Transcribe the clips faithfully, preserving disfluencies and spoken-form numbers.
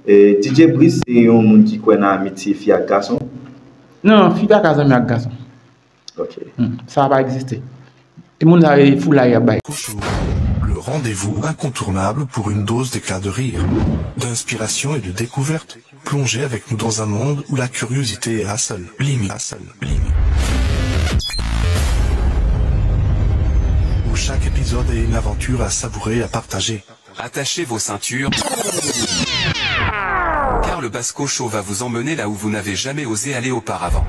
E, D J Brice se yon moun ki kwè nan amitye fi ak gason? Non, fi pa ka zanmi ak gason. Ok. Hmm, sa pa egziste. Timoun sa yo foulay y ap bay. Show, le rendez-vous incontournable pour une dose d'éclat de rire, d'inspiration et de découverte. Plongez avec nous dans un monde où la curiosité est la seule limite. La seule limite. Où chaque épisode est une aventure à savourer et à partager. Attachez vos ceintures. Car le Basco Show va vous emmener là où vous n'avez jamais osé aller auparavant.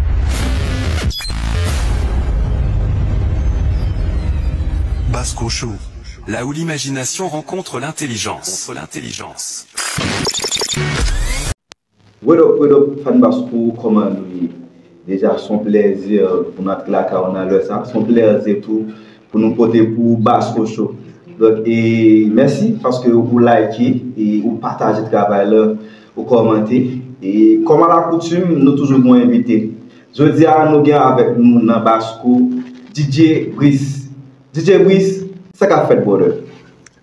Basco Show. Là où l'imagination rencontre l'intelligence. L'intelligence. What up, what up, fan Basco, kòman nou ye? Deja, se yon plèzi pou n antre lakay ou nan lè sa. Se yon plèzi tou pou nou pote pou Basco Show. Donk, e, mèsi paske ou like e ou pataje travay la, ou kòmante. E, kòm alakoutim, nou toujou gen yon envite. Jodi a, nou gen avèk nou nan Basco, D J Brice. D J Brice, sa k ap fèt, brother?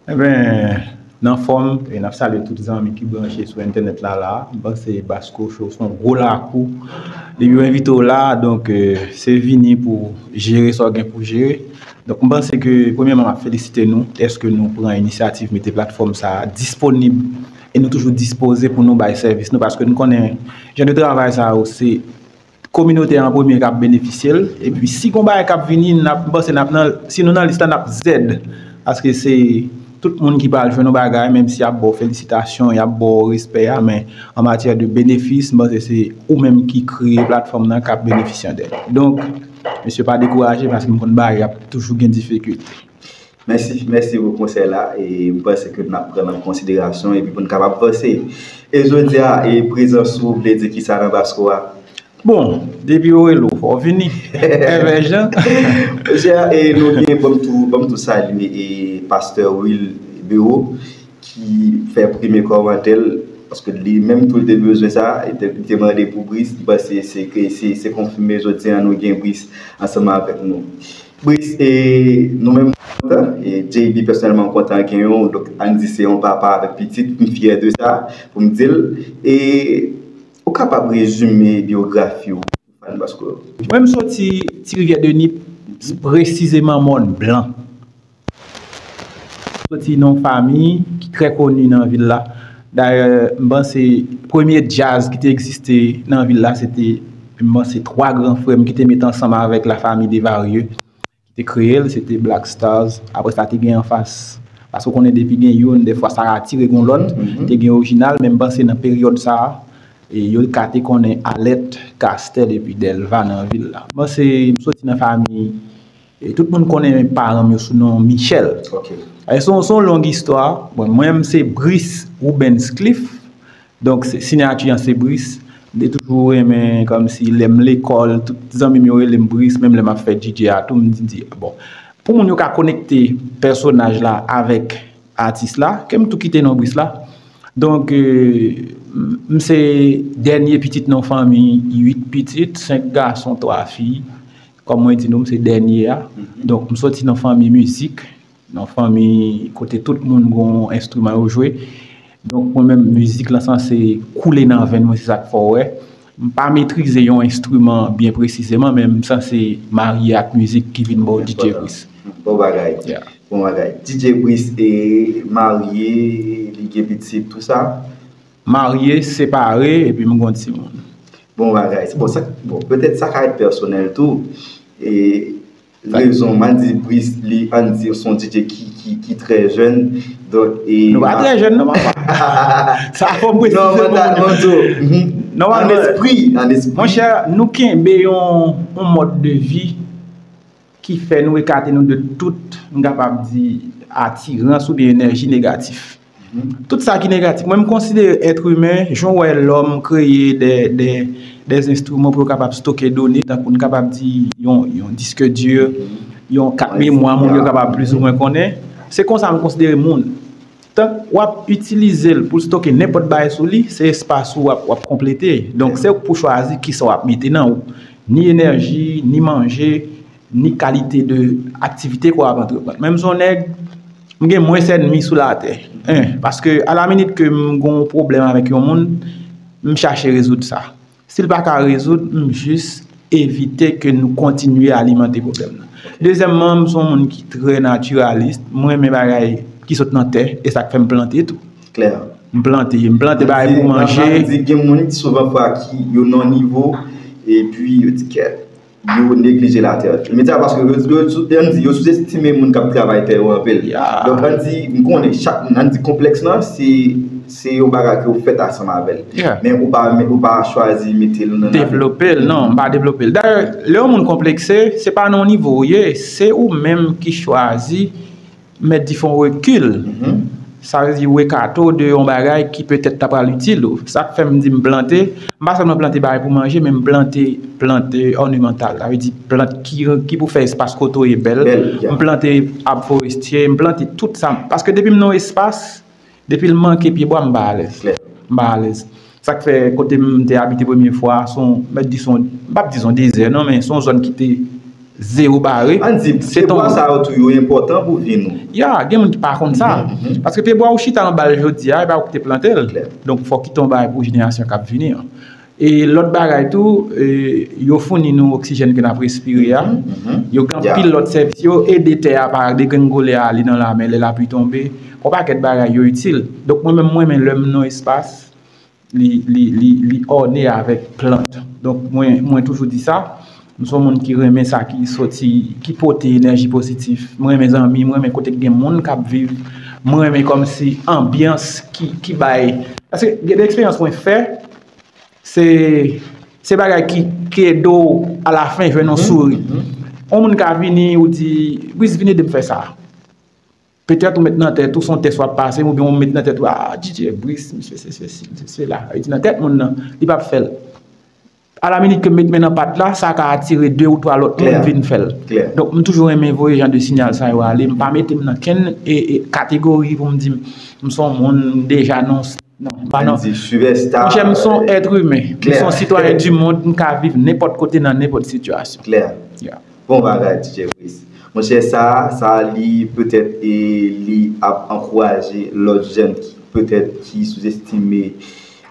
Enben, n anfòm, e n ap salye tout zanmi ki branche sou entènèt la la. M panse Basco Show se yon gwo lakou. Depi yo envite w la, donk, e, se vini pou jere sa w gen pou jere. Donk, m panse ke, premyèman, m ap felisite nou dèske nou pran inisyativ mete platfòm sa a disponib e nou toujou dispoze pou nou bay sèvis nou, paske nou konnen jan de travay sa yo, se kominote an premye k ap benefisye l. Epi si gon bagay k ap vini, n ap, m panse n ap nan, si nou nan lis la, n ap zèd. Paske se tout moun ki pral jwenn yon bagay, menm si y ap ba w felisitasyon, y ap ba w respè a, men an matyè de benefis, m panse se ou menm ki kreye platfòm nan k ap benefisye de l. Donk, mesye, pa dekouraje, paske m konn bagay ap toujou gen difikilte. Mèsi, mèsi pou konsèy la, e m panse ke n ap pran l an konsiderasyon epi pou n kapab vanse. E jodi a, e prezans ou vle di kisa nan Basco a? Bon, depi yo rele w, fò w vini. Èvè Jan. Monchè, e nou gen, ban m tou, ban m tou salye e pastè Will Bureau ki fè premye kòmantè l, paske li menm tou li te bezwen sa, li te, li te mande pou Brice, li panse se, se, se konfime jodi a nou gen Brice ansanm avèk nou. Brice, e nou menm kontan, e J B pèsonèlman kontan gen yon, donk ann di se yon papa avèk pitit, m fyè de sa pou m di l. E ou kapab rezime biyografi w, Fane Basco? Mwen, m soti Ti Rivyè de Nip, presizeman Mòn Blan. M soti nan yon fanmi ki trè koni nan vil la. Dayè, m panse premye djaz ki te egziste nan vil la, se te, m panse, twa gran frè m ki te met ansanm avèk lafanmi Desvarieux, ki te kreye l, se te Black Stars. Apre sa, te gen anfas, paske w konnen depi gen youn, dèfwa sa atire gon lòt. Te gen orijinal, men m panse nan peryòd sa a, e yo ka te konnen Alèt, Kastèl epi Dèlva nan vil la. M panse m soti nan fanmi, e tout moun konnen paran m yo sou non Michel. Ok. E se yon, se yon long istwa. Bon, mwen, m se Brice Rubens Cliff. Donk, se, siyati an se Brice. M te toujou renmen, kòmsi, lè m lekòl, tout zanmi m yo rele m Brice, menm lè m ap fè D J a tou, m di, di, bon. Pou moun yo ka konekte pèsonaj la avèk atis la, ke m tou kite non Brice la. Donk, e, m, m se dènye pitit nan fanmi uit pitit, senk gason, twa fi. Kòm mwen di nou, m se dènye a. Donk, m soti nan fanmi mizik, nan fanmi kote tout moun gon enstriman yo jwe. Donk, mwen menm, mizik lan sanse koule nan venn mwen, se sa k fè w wè. M pa metrize yon enstriman byen presizeman, men m sanse marye ak mizik ki vin ba w D J Brice. Bon bagay. Yeah. Bon bagay. D J Brice e marye, li gen pitit, tou sa? Marye, separe, epi m gon timoun. Bon bagay. Bon, sa, bon, petèt sa ka ret pèsonèl tou. E rezon, m a di Brice, li, ann di, se yon D J ki, ki, ki trè jèn. Donk, e. Nou pa trè jèn, non, papa. Sa fò m presize. Non, mwen ta, mwen tou. Non, an espri, an espri. Monchè, nou kenbe yon, yon mòd de vi ki fè nou ekate nou de tout, m kapab di, atirans oubyen enèji negatif. Tout sa ki negatif. Mwen, m konsidere èt imen, jan w wè lòm kreye de, de, de enstriman pou yo kapab stoke done, tankou n kapab di yon, yon disk di, yon kat memwa, moun yo kapab plizoumwen konnen. Se konsa m konsidere moun. Tank w ap itilize l pou l stoke nenpòt bagay sou li, se espas ou w ap, w ap konplete. Donk, se ou k pou chwazi kisa w ap mete nan ou. Ni enèji, ni manje, ni kalite de aktivite ke w ap antreprann. Men m se yon nèg, M gen mwens ènmi sou latè. En, paske alaminit ke m gen yon pwoblèm avèk yon moun, m chache rezoud sa. Si l pa ka rezoud, m jis evite ke nou kontinye alimante pwoblèm nan. Dezyèmman, m se yon moun ki trè natiralis. M renmen bagay ki sot nan tè, e sa k fè m plante tou. Klè. M plante, m plante bagay pou manje. Di, gen moun ki souvan fwa ki yo nan nivo, epi yo di kèt, yo neglije latè. Men sa paske yo, yo, yo, yo di, yo souzestime moun k ap travay tè yo anpil. Donk, ann di, m konnen chak moun, ann di konplèks lan, se, se yon bagay ke ou fèt ansanm avè l. Men ou pa, men ou pa chwazi mete l nan devlope l, non, m pa devlope l. Dayè, lè yon moun konplekse, se pa nan yon nivo ou ye, se ou menm ki chwazi mèt di fè yon rekil. Sa vle di ou ekate w de yon bagay ki petèt ta pral itil ou. Sa k fè m di m plante, m pa sèlman plante bagay pou manje, men m plante plant ònemantal. Sa vle di plant ki, ki pou fè espas kote w ye bèl. M plante ab forestye, m plante tout sa. Paske depi m nan yon espas, depi l manke pyebwa, m pa alèz. M pa alèz. Sa k fè kote m te abite premye fwa, se yon, mèt di se yon, m p ap di se yon dezè non, men se yon zòn ki te zewo bare. Ann di, pyebwa sa yo tou, yo enpòtan pou vi nou. Ya, gen moun ki pa konn sa. Paske pyebwa ou chita anba l jodi a, e pa ou ki te plante l. Donk, fò w kite yon bagay pou jenerasyon k ap vini an. E lòt bagay tou, e, yo founi nou oksijèn ke n ap respire a. Yo gen anpil lòt sèvis. Yo ede tè a pa degrengole ale nan lamè lè lapli tonbe. Yon pakèt bagay yo itil. Donk, mwen menm, mwen renmen lè m nan espas, li, li, li, li òne avèk plant. Donk, mwen, mwen toujou di sa. M se yon moun ki renmen sa ki soti, ki pote enèji pozitif. Mwen renmen zanmi, mwen renmen kote k gen moun k ap viv. Mwen renmen kòmsi anbyans ki, ki bay. Paske gen de eksperyans mwen fè, se, se bagay ki, ki ede w alafen jwenn yon souri. Yon moun ka vini, ou di, Brice, vin ede m fè sa. Petèt ou met nan tèt ou, se yon tès w ap pase, oubyen ou met nan tèt ou, ah, D J Brice, misye se sesi, se sela. Sa vle di nan tèt moun nan, li p ap fè l. Alaminit ke m met men nan pat la, sa ka atire de ou twa lòt moun vin fè l. Donk, m toujou renmen voye jan de sinyal sa yo ale. M pa mete m nan kenn e, e, kategori pou m di m, m se yon moun deja non, non, pa non. Monchè, m se yon èt imen. M se yon sitwayen di mond, m ka viv nenpòt kote nan nenpòt sitiyasyon. Bon bagay, D J Brice. Monchè, sa, sa li petèt, e, li ap ankouraje lòt jèn ki petèt ki souzestime,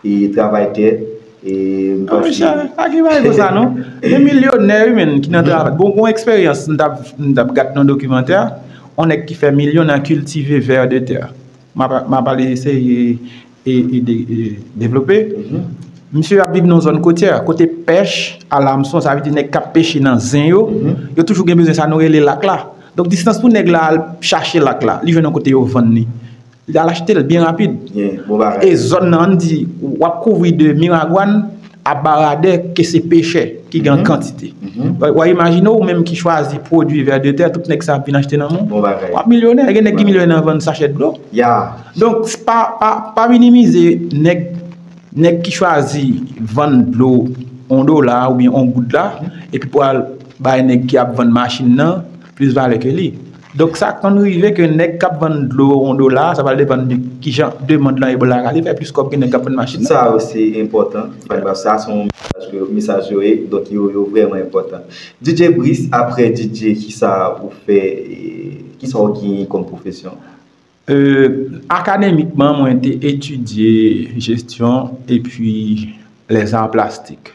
e, travay tè. E, m panse, monchè, pa gen bagay konsa non. Gen milyonè, wi, menn, ki nan travay. Bon, gon eksperyans, m t ap, m t ap gad nan dokimantè, yon nèg ki fè milyon nan kiltive ver de terre. M ap, m ap ale eseye e, e de, e devlope. Misye ap viv nan yon zòn kotyè, kote pèch a lamson, sa vle di nèg k ap peche nan zen yo, yo toujou gen bezwen sa nou rele lak la. Donk, distans pou nèg la al chache lak la, li jwenn yon kote yo vann li. Li al achte l byen rapid. E zòn nan, ann di, w ap kouvri de miragwàn a baradè ke se pechè ki gen kantite. W a imajine w menm ki chwazi pwodui ver de terre, tout nèg sa ap vin achte nan men w. W ap milyonè. Gen nèg ki milyonè nan vann sachè dlo. Donk, pa, pa, pa minimize nèg, nèg ki chwazi vann dlo yon dola oubyen yon goud la, epi pou al bay nèg ki ap vann machin nan plis valè ke li. Donk, sa konn rive ke nèg k ap vann dlo yon dola, sa pral depann de kijan demann lan e bò lakay li fè plis kòb ke nèg k ap vann machin nan. Sa yo se enpòtan. Sa se yon mesaj ke, mesaj yo ye, donk yo, yo vrèman enpòtan. D J Brice, apre D J, kisa ou fè, e, kisa ou genyen kòm pwofesyon? Euh, akademikman, mwen te etidye jesyon epi lèzar plastik.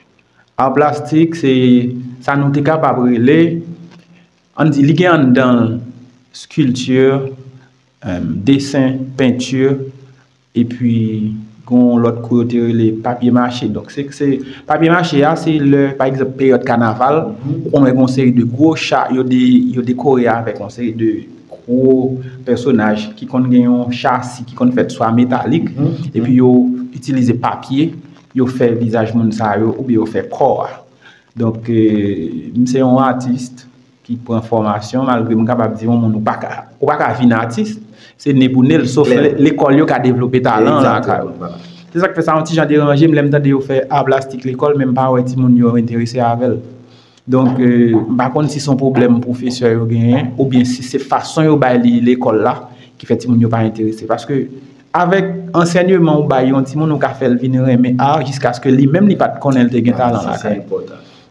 Ar plastik, se sa nou te kapab rele, ann di, li gen anndan l skilti, euh, desen, penti, epi gen yon lòt kou yo te rele papye mache. Donk, se, se, papye mache a, se lè, pa egzanp, peryòd kanaval, ou konn wè gen yon seri de gwo cha, yo de, yo dekore avèk yon seri de gwo pèsonaj ki konn gen yon chasi ki konn fèt swa metalik, epi yo itilize papye, yo fè vizaj moun sa yo, oubyen yo fè kò a. Donk, euh, m se yon atis ki pran fòmasyon, malgre m kapab di yon moun ou pa ka, ou pa ka vin atis, se ne pou ne l, sof lè, lekòl yo ka devlope talan lakay ou. Se sa k fè sa yon ti jan deranje m lè m tande yo fè ar plastik lekòl, men m pa wè timoun yo enterese avè l. Donk, euh, m pa konn si se yon pwoblèm pwofesè yo genyen, oubyen si se fason yo bay li lekòl la ki fè timoun yo pa enterese. Paske avèk ansèyman ou bay yon timoun, ou ka fè l vin renmen ar jiskaske li menm li pa t konnen l te gen talan lakay.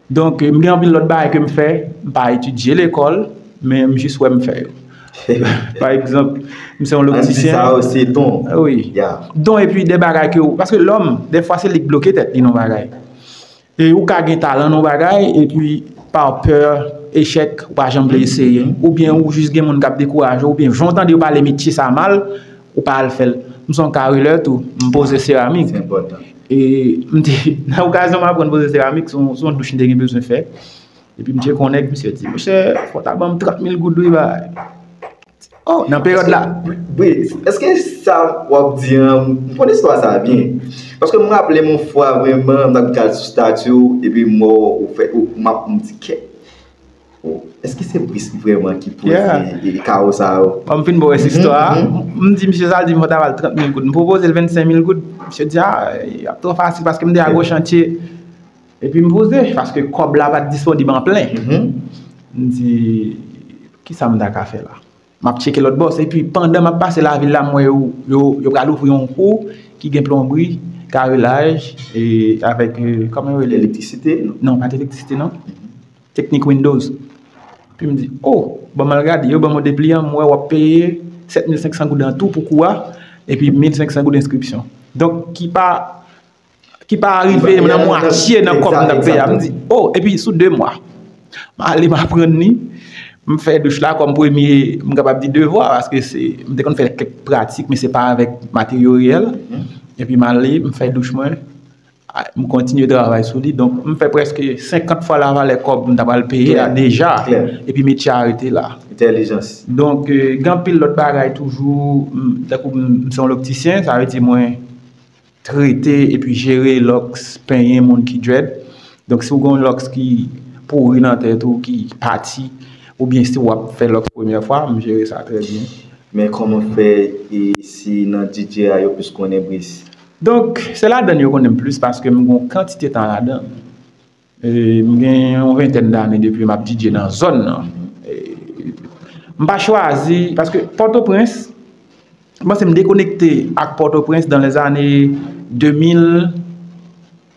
Donk, m gen anpil lòt bagay ke m fè, m pa etidye lekòl, men m jis wè m fè yo. Pa egzanp, m se yon loptisyen. Ann di sa yo se don. Wi. Don epi de bagay ke ou, paske lòm, dèfwa se li k bloke tèt li nan bagay. E ou ka gen talan nan bagay, epi pa pè echèk, ou pa janm vle eseye. Oubyen ou jis gen moun k ap dekouraje w, oubyen jan w tande yo pale metye sa mal, ou pa al fè l. M se yon ka relè tou, m poze seramik. E m te, nan okazyon m aprann poze seramik, se yon, se yon douch m te gen bezwen fè. Epi m tcheke yon nèg, misye di, monchè, fò w ta ban m trant mil goud wi, bay. Oh, nan peryòd la. Wi, èske sa w ap di an, m konn istwa sa byen. Paske m raple m yon fwa vrèman, m t ap gad sou stati w, epi m wè w fè, ou, m ap, m di, kèt. Oh, èske se Brice vrèman ki poze e, e kawo sa yo? Bon, m fin ba w rès istwa a. M di misye sa, l di m fò w ta ba l trant mil goud. M pwopoze l vennsenk mil goud. Misye di, a, y ap twò fasil paske m te a gwo chantye. Epi m poze, paske kòb la pa t disponib an plen. M di, kisa m ta ka fè la? M ap tcheke lòt bò. Epi pandan m ap pase lavil la, m wè yo, yo, yo pral ouvri yon kou ki gen plonbri, karelaj, e avèk, e, kòman yo rele? Elektrisite? Non, pa t elektrisite, non. Teknik Windows. Epi m di, oh, ban m al gade. Yo ban m yon depliyan, m wè w ap peye sèt mil senk san goud an tou pou kou a, epi mil senk san goud enskripsyon. Donk, ki pa ki pa rive nan mwatye nan kòb m t ap peye a. M di, oh, epi sou de mwa. M ale m aprann li. M fè douch la kòm premye, m kapab di devwa, paske se, m te konn fè kèk pratik, men se pa avèk materyo reyèl. Epi m ale, m fè douch mwen, a, m kontinye travay sou li. Donk, m fè prèske senkant fwa lavalè kòb m ta pral peye a deja. Epi metye a rete la. Entèlijans. Donk, e, gen anpil lòt bagay toujou, m, tankou m, m se yon loptisyen, sa vle di mwen, trete epi jere lòks, penyen moun ki dread. Donk, si w gen yon lòks ki pouri nan tèt ou, ki pati, oubyen si w ap fè lòks premyè fwa, m jere sa trè byen. Men kòman fè e si nan D J a yo plis konnen Brice? Donk, se ladann yo konnen m plis paske m gen yon kantite tan ladann. E, m gen yon ventèn dane depi m ap D J nan zòn nan. E, m pa chwazi, paske Pòtoprens, m panse m dekonekte ak Pòtoprens dans les années de mil,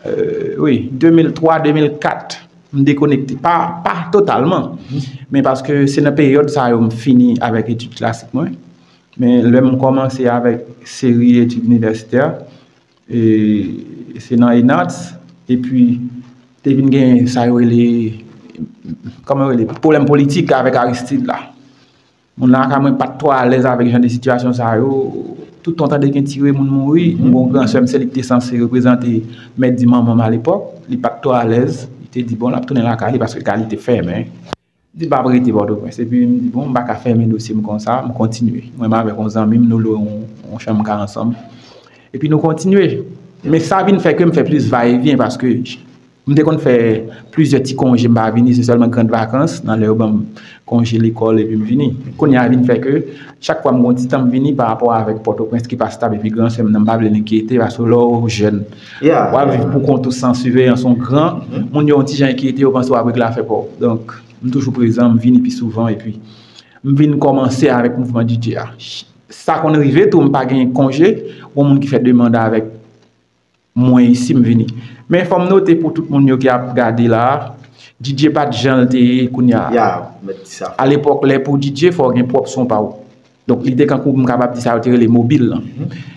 euh, wi, de mil twa, de mil kat. M dekonekte, pa, pa totalman. Men paske se nan peryòd sa yo m fini avèk etid klasik mwen. Men lè m kòmanse avèk seri etid inivèsitè, e, se nan ENARTS, epi te vin gen sa yo rele, kòman yo rele, pwoblèm politik avèk Aristide la. Moun lakay mwen pa t twò alèz avèk jan de sitiyasyon sa yo. Tout tan w tande gen tire, moun mouri, m gon gran sè m, se li ki te sanse reprezante mèt di manman m alepòk, li pa t twò alèz, li te di, bon, l ap tounen lakay li paske kay li te fèmen. Di m ap rete Pòtoprens. Epi m di, bon, m pa ka fèmen dosye m konsa, m kontinye. Mwen menm avèk yon zanmi m, nou lwe yon, yon chanm ka ansanm. Epi nou kontinye. Men sa vin fè ke m fè plis vayevyen paske m te konn fè plizyè ti konje m pa vini, se sèlman gran vakans, nan lè yo ban m konje lekòl epi m vini. Kounye a vin fè ke chak fwa m gon ti tan m vini pa rapò avèk Pòtoprens ki pa stab epi gran sè m nan m pa vle l enkyete paske lè w jèn, w ap viv pou kont ou san siveyans yon gran, moun yo yon ti jan enkyete, yo panse w ap regle afè pa w. Donk, m toujou prezan, m vini pi souvan, epi m vin kòmanse avèk mouvman D J a. Sa konn rive tou, m pa gen konje, gon moun ki fè demann avèk mwen isi, m vini. Men fò m note pou tout moun yo ki ap gade la a, D J pa t jan l te ye kounye a. Alepòk, lè pou D J, fò w gen pwòp son pa w. Donk, li te kankou, m kapab di sa yo te rele mobil lan.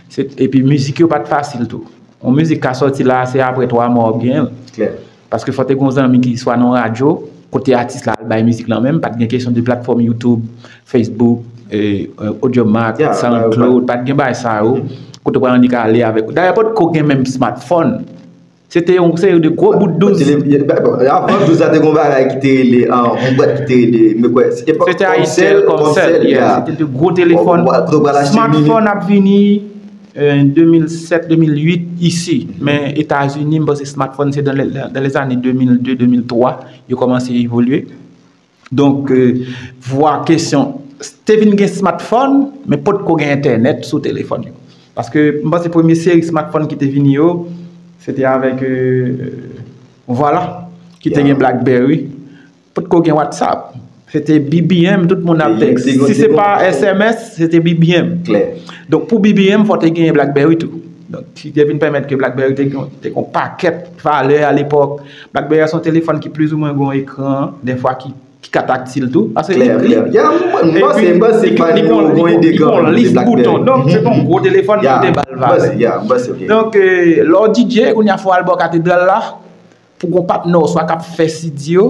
Se, epi mizik yo pa t fasil tou. Yon mizik ka sòti la, se apre twa mwa w ap genyen l. Paske fò te gen yon zanmi ki swa nan yon radyo, kote atis la al bay mizik lan menm, pa t gen kesyon de platfòm YouTube, Facebook, e, e, Audiomack, SoundCloud, pa t gen bagay sa yo. Kote w pral annik ale avèk. Dayè, potko gen menm smartphone. Se te yon seri de gwo bout douz. Avan douz la, te gen yon bagay ki te rele, ah, yon bwat ki te rele, m kwè, se te pa Comcel, Comcel, yeah. Se te de gwo telefòn. Smartphone ap vini, euh, de mil sèt, de mil uit isi. Men Etazini, m panse smartphone se dans les, dans les années de mil de, de mil twa, yo kòmanse evolye. Donk, euh, vwa kesyon, te vin gen smartphone, men potko gen entènèt sou telefòn yo. Paske m panse premye seri smartphone ki te vini yo, se te avèk, euh, vwala, ki te gen BlackBerry. Potko gen WhatsApp. Se te B B M, tout moun ap tèks. Si se pa S M S, se te B B M. Donk, pou B B M, fò te gen BlackBerry tou. Donk, ki te vin pèmèt ke BlackBerry te gen, te gen yon pakèt valè alepòk. BlackBerry a se yon telefòn ki plizoumwen gen yon ekran, dèfwa ki ki ka taktil tou. Paske li, klè, klè. Ya, m, m panse, m panse li, fan li yo gon ide kanmenm de Blackberry. Li gon lis bouton. Donk, se yon gwo telefòn ki te ba l valè. Ya, m panse, ok. Donk, eh, lè w D J, kounye a fò w al bò katedral la, pou gon patnè w swa k ap fè C D yo,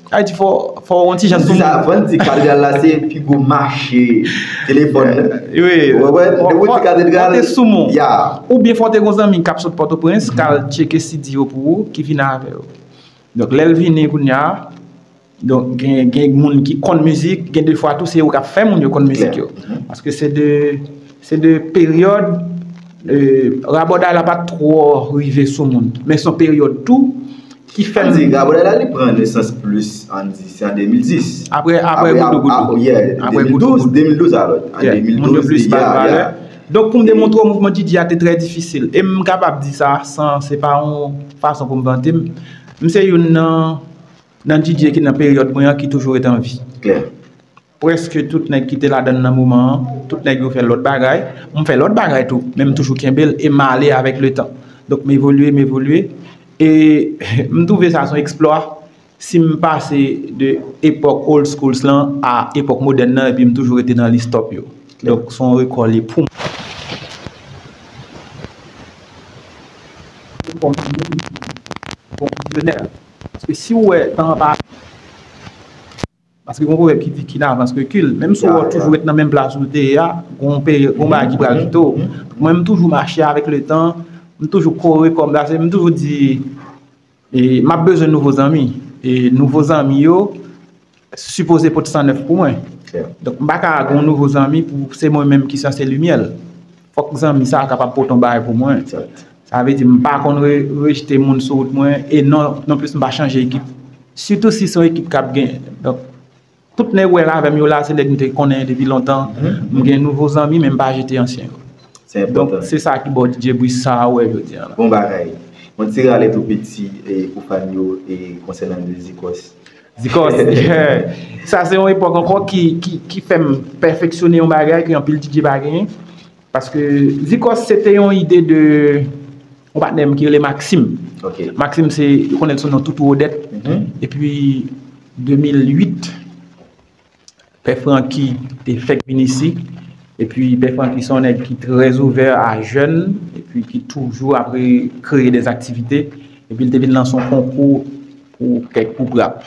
sa vle di fò, fò w yon ti jan sou moun. Fò n di katedral la se pi gwo mache telefòn. Wi. Ou konprann? Depi w di katedral, fò w te sou moun. Ya. Oubyen fò w te gon zanmi k ap sot Pòtoprens, k al tcheke C D yo pou ou, ki vin avè w. Donk, lè l vini kounye a, donk, gen, gen moun ki konn mizik, gen defwa tou se yo k ap fè moun yo konn mizik yo. Klè. Paske se de, se de peryòd, eh, rabòday la pa t twò rive sou moun. Men se yon peryòd tou ki fè m di rabòday la li pran nesans plis, ann di, se an de mil dis. Apre, apre Goudougoudou. Apre, yeah, apre de mil douz, Goudougoudou. De mil douz alò. An de mil douz, moun yo plis ba l valè. Donk, pou m demontre w, mouvman D J a te trè difisil. E m kapab di sa, san, se pa yon fason pou m vante m. M se youn nan nan D J ki nan peryòd mwen an ki toujou ret an vi. Klè. Prèske tout nèg ki te ladan l nan moman an, tout nèg yo fè lòt bagay. Mwen fè lòt bagay tou, men m toujou kenbe l e m ale avèk letan. Donk, m evolye, m evolye. E m twouve sa se yon eksplwa si m pase de epòk old schools lan a epòk modèn nan, epi m toujou rete nan list top yo. Donk, se yon rekò li pou mwen. Kòm yon vizyonè. Paske si w wè tan an pa Paske gon pwovèb ki di ki n avans rekil. Menm si w toujou ret nan menm plas ou te ye a, gon peri-, gon bagay ki pral kite w. Mwen, m toujou mache avèk letan, m toujou kore kò m plase, m toujou di, e, m ap bezwen nouvo zanmi. E nouvo zanmi yo sipoze pote san nèf pou mwen. Donk, m pa ka gon nouvo zanmi pou se mwen menm ki sanse limyè l. Fòk zanmi sa a kapab pote yon bagay pou mwen. Sa vle di, m pa konn re-, rejte moun sou wout mwen, e non, nonplis m pa chanje ekip. Sitou si se yon ekip k ap gen. Donk, tout nèg ou wè l avè m yo la, se nèg m te konnen depi lontan. M gen nouvo zanmi, men m pa jete ansyen yo. Donk, se sa ki ba w D J Brice sa a ou wè jodi a la. Bon bagay. Yon ti rale tou piti, e, pou fan yo, e, konsènan de Zikòs. Zikòs, yeah. Sa se yon epòk ankò ki, ki, ki fè m pèfeksyone yon bagay ke anpil D J pa genyen. Paske Zikòs se te yon ide de yon patnè m ki rele Maxime. Maxime se, yo konnen l sou non Toutou Odette. Epi de mil uit, Pè Francky te fèk vin isi. Epi Pè Francky se yon nèg ki trè ouvè a jèn, epi ki toujou ap re-, kreye de aktivite. Epi l te vin lanse yon konkou pou kèk gwoup rap.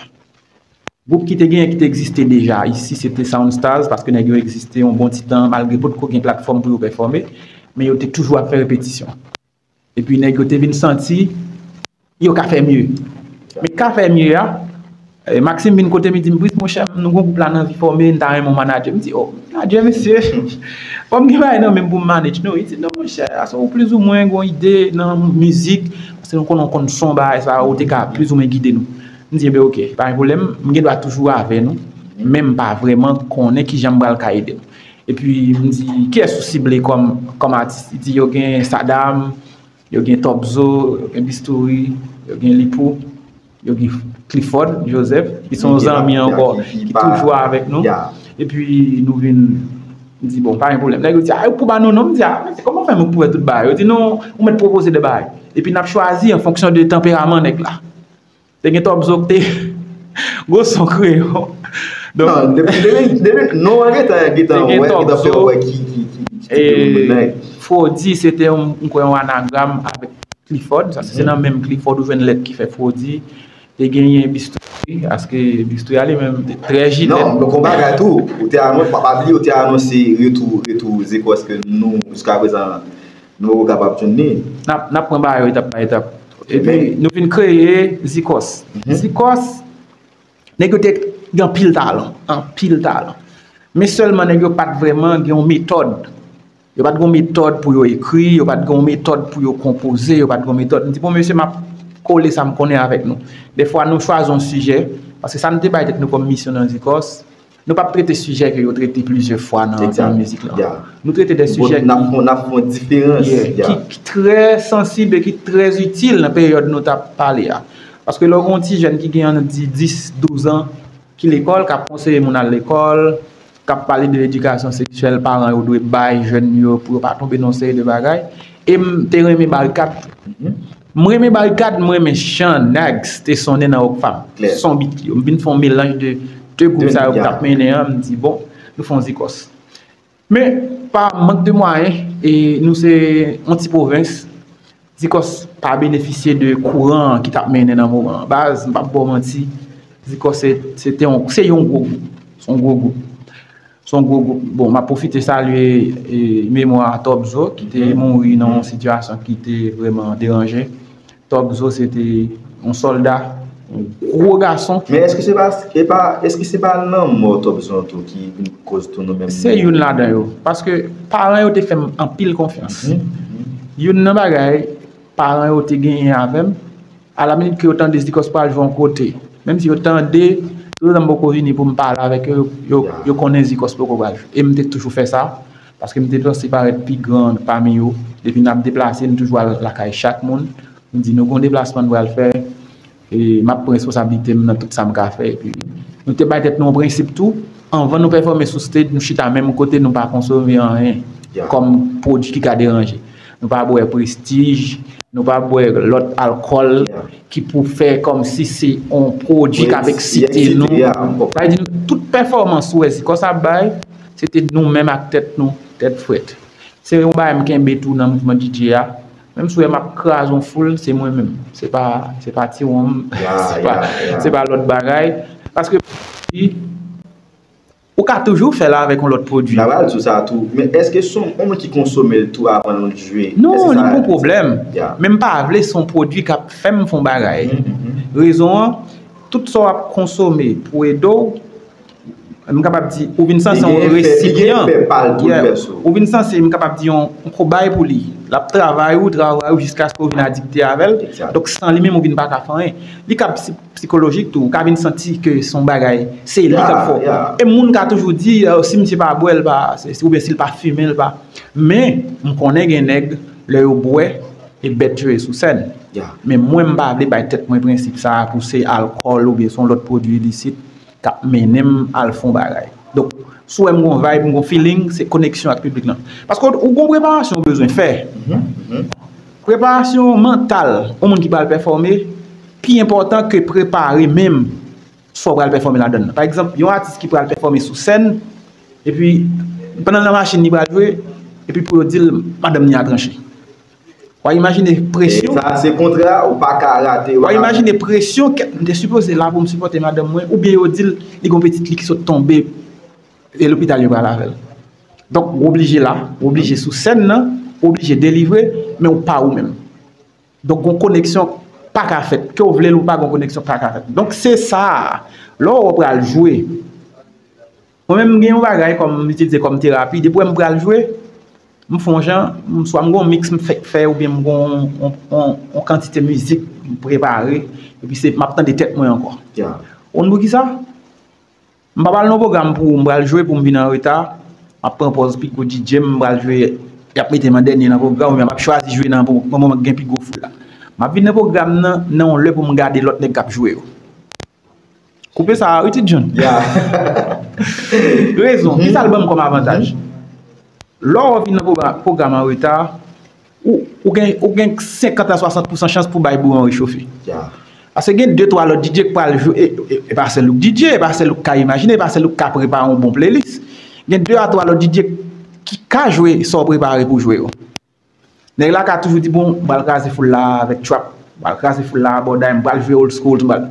Gwoup ki te genyen, ki te egziste deja isi, se te Sound Stars, paske nèg yo egziste yon bon ti tan, malgre potko gen platfòm pou yo pèfòme, men yo te toujou ap fè repetisyon. Epi nèg yo te vin santi yo ka fè mye. Men ka fè mye a, eh, Maxime vin kote m, li di m, "Brice, monchè, nou gon gwoup la n anvi fòme, n ta renmen yon manager." M di, "Oh, manager, mesye, fò m gen bagay nan men m pou m manage nou." Li di, "Non, monchè, aswè ou plizoumwen gon ide nan mizik, paske nou konnen w konn son, bagay sa, ou te ka plizoumwen gide nou." M di, "Enben, oke, pa gen pwoblèm, m gen dwa toujou avè nou, men m pa vrèman konnen kijan m pral ka ede nou." Epi m di, "Kiyès ou sible kòm, kòm atis?" Li di, "Yo gen Sadam, yo gen Topzo, yo gen Bistouri, yo gen Lipou, yo gen Clifford Joseph, ki se yon zanmi ankò, ki toujou avèk nou." Epi nou vin, m di, "Bon, pa gen pwoblèm." Nèg yo di, "A, yo pou ba nou non." M di, "A, men se kòman fè m pou wè tout bagay?" Yo di, "Non, ou mèt pwopoze de bagay. Epi n ap chwazi an fonksyon de tanperaman nèg la." Te gen Topzo ki te gwo son kreyon. Donk, non, depi, depi, depi, non, an gentan, gentan wè, gentan fè wè ki, ki, ki, ki tipe moun nan. Frodi, se te yon, m kwè, yon anagram avèk Clifford. Sa, se nan menm Clifford ou jwenn lèt ki fè Frodi. Te genyen Bistouri, paske Bistouri a li menm, te trè jilèt. Non, donk, yon bagay tou, ou te anons-, pa, pa bliye, ou te anonse retou, retou Zekòs ke nou, jiska prezan, nou poko kapab jwenn li. N ap, n ap pran bagay yo etap pa etap. Epi, nou vin kreye Zikòs. Zikòs, nèg yo te gen anpil talan, anpil talan. Men sèlman nèg yo pa t vrèman gen yon metòd. Yo pa t gen yon metòd pou yo ekri, yo pa t gen yon metòd pou yo konpoze, yo pa t gen yon metòd. M di, "Bon, mesye, m ap kole sa m konnen avèk nou." Defwa, nou chwazi yon sijè, paske sa nou te bay tèt nou kòm misyon nan Zikòs, nou p ap trete sijè ke yo trete plizyè fwa nan, nan mizik lan. Nou trete de sijè ki, n ap fè, n ap fè yon diferans, ki, ki trè sansib e ki trè itil nan peryòd nou t ap pale a. Paske lè w gen yon ti jèn ki gen, ann di, dis, douz an, ki lekòl, k ap konseye moun al lekòl, k ap pale de edikasyon seksyèl, paran yo dwe bay jèn yo pou yo pa tonbe nan yon seri de bagay. E m te renmen Barikad. M renmen Barikad, m renmen jan Nags te sonnen nan Rockfam. Son beat yo. M vin fè yon melanj de de gwoup sa yo ki t ap mennen an, m di, bon, nou fè yon Zikòs. Men, pa mank de mwayen, e nou se yon ti pwovens, Zikòs pa benefisye de kouran ki t ap mennen nan moman an. Baz, m p ap ba w manti, Zikòs se, se te yon, se yon gwo gwoup. Se yon gwo gwoup. Se yon gwo gwoup. Bon, m ap pwofite salye, e, memwa Tòbzo, ki te mouri nan yon sitiyasyon ki te vrèman deranje. Tòbzo se te yon sòlda, yon gwo gason. Men èske se pa, e pa, èske se pa lanmò Tòbzo an tou ki vin koz tou nou menm? Se youn ladan yo. Paske paran yo te fè m anpil konfyans. Youn nan bagay paran yo te genyen avè m, alaminit ke yo tande Zikòs pral jwe yon kote, menm si yo tande, yo zanm poko vini pou m pale avèk yo, yo, yo konnen Zikòs poko pral jwe. E m te toujou fè sa, paske m te panse parèt pi gran pami yo. Depi n ap deplase, m toujou al lakay chak moun. M di, nou gen yon deplasman n pral fè, e m ap pran responsablite m nan tout sa m ka fè. Epi, nou te bay tèt nou yon prensip tou, anvan nou pèfòme sou stage, nou chita menm kote, nou pa konsome anyen kòm pwodui ki ka deranje. Nou pa bwè Prestige, nou pa bwè lòt alkòl ki pou fè kòmsi se yon pwodui k ap eksite nou. Sa vle di, nou, tout pèfòmans ou wè Zikòs ap bay, se te nou menm ak tèt nou, tèt frèt. Se yon bagay m kenbe tou nan mouvman D J a. Menm si w wè m ap kraze yon foul, se mwen menm. Se pa, se pa Tiwon, se pa, se pa lòt bagay. Paske ou ka toujou fè l avèk yon lòt pwodui. N ap al sou sa tou. Men èske se yon moun ki konsome l tou avan l jwe? Non, li pa yon pwoblèm. Men m pa vle se yon pwodui k ap fè m fè yon bagay. Rezon an, tout sa w ap konsome pou ede w, m kapab di, ou vin sanse yon resipyan. Ou vin sanse, m kapab di, yon, yon kobay pou li. L ap travay ou, travay ou, jiskaske ou vin adikte avè l. Donk, san li menm, ou vin pa ka fè anyen. Li ka psi-, sikolojik tou. Ou ka vin santi ke se yon bagay, se li k ap fè w. E moun ka toujou di, "Oh, si misye pa bwè, l pa, se, oubyen si l pa fimen, l pa." Men, m konnen gen nèg, lè yo bwè, e bèt yo ye sou sèn. Men mwen, m pa vle bay tèt mwen prensip sa a pou se alkòl oubyen se yon lòt pwodui ilisit k ap mennen m al fè yon bagay. Donk, si w wè m gon vibe, m gon feeling, se koneksyon ak piblik lan. Paske ou gon preparasyon ou bezwen fè. Preparasyon mantal yon moun ki pral pèfòme pi enpòtan ke prepare menm sa w pral pèfòme ladan l. Pa egzanp, yon atis ki pral pèfòme sou sèn, epi pandan l nan machin li pral jwe, epi pou yo di l madanm li a tranche. W a imajine presyon. Sa se kontra, ou pa ka rate. W a imajine presyon ke m te sipoze la pou m sipòte madanm mwen, oubyen yo di l li gon pitit li ki sot tonbe, e lopital yo pral avè l. Donk, w oblije la, w oblije sou sèn nan, w oblije delivre, men w pa ou menm. Donk, gon koneksyon pa ka fèt. Ke w vle l ou pa, gon koneksyon pa ka fèt. Donk, se sa a. Lè w pral jwe, mwen menm, m gen yon bagay kòm, m itilize kòm terapi. Depi w wè m pral jwe, m fè yon jan, m, swa m gon miks m fèk fè, oubyen m gon yon, yon, yon kantite mizik m prepare, epi se, m ap tande tèt mwen ankò. Ou konn poukisa? M pa pral nan pwogram pou m pral jwe, pou m vin an reta. M ap pran pòz pi gwo D J, m pral jwe, y ap mete m an dènye nan pwogram, oubyen m ap chwazi jwe nan pwo-, nan moman k gen pi gwo foul la. M ap vin nan pwogram nan, nan yon lè pou m gade lòt nèg k ap jwe yo. Koupe sa a wi, Ti John. Rezon, kisa l ban m kòm avantaj? Lè w vin nan pwogra-, pwogram an reta, ou, ou gen, ou gen senkant a swasant pousan chans pou bay bouyon rechofe. Paske gen de twa lòt D J k pral jwe, e, e, e pa sèl ou k D J, e pa sèl ou k ka imajine, e pa sèl ou k ka prepare yon bon playlist. Gen de a twa lòt D J ki ka jwe sa w prepare pou jwe yo. Nèg la ka toujou di, "Bon, m pral kraze foul la avèk trap, m pral kraze foul la abòday, m pral jwe old school, m pral."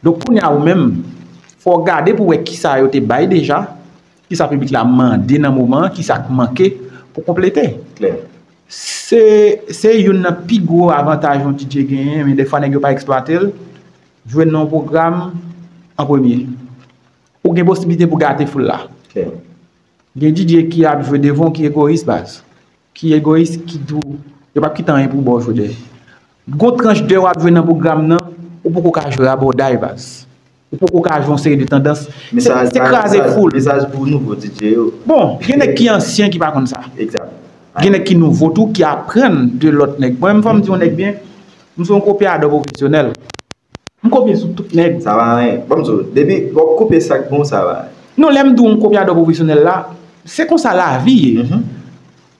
Donk, kounye a ou menm, fò w gade pou w wè kisa yo te bay deja, kisa piblik la mande nan moman an, kisa k manke pou konplete. Se, se youn nan pi gwo avantaj yon D J genyen, men dèfwa nèg yo pa eksplwate l. Jwe nan yon pwogram an premye. Ou gen posiblite pou gate foul la. Gen D J ki ap jwe devan w ki egoyis, baz. Ki egoyis, ki di w, yo p ap kite anyen pou w ba w jwe dèyè. Gon tranch dè w ap jwe nan pwogram nan, ou poko ka jwe abòday, baz. Ou poko ka jwe yon seri de tandans. Se, se kraze foul. Mesaj pou nouvo D J yo. Bon, gen nèg ki ansyen ki pa konn sa. Gen nèg ki nouvo tou, ki aprann de lòt nèg. Mwen, fò m di yon nèg byen, m se yon kopyadò pwofesyonèl. M kopye sou tout nèg. Sa pa anyen. Ban m di w, depi w ap kopye sa k bon, sa pa anyen. Non, lè m di w m kopyadò pwofesyonèl la, se konsa lavi ye.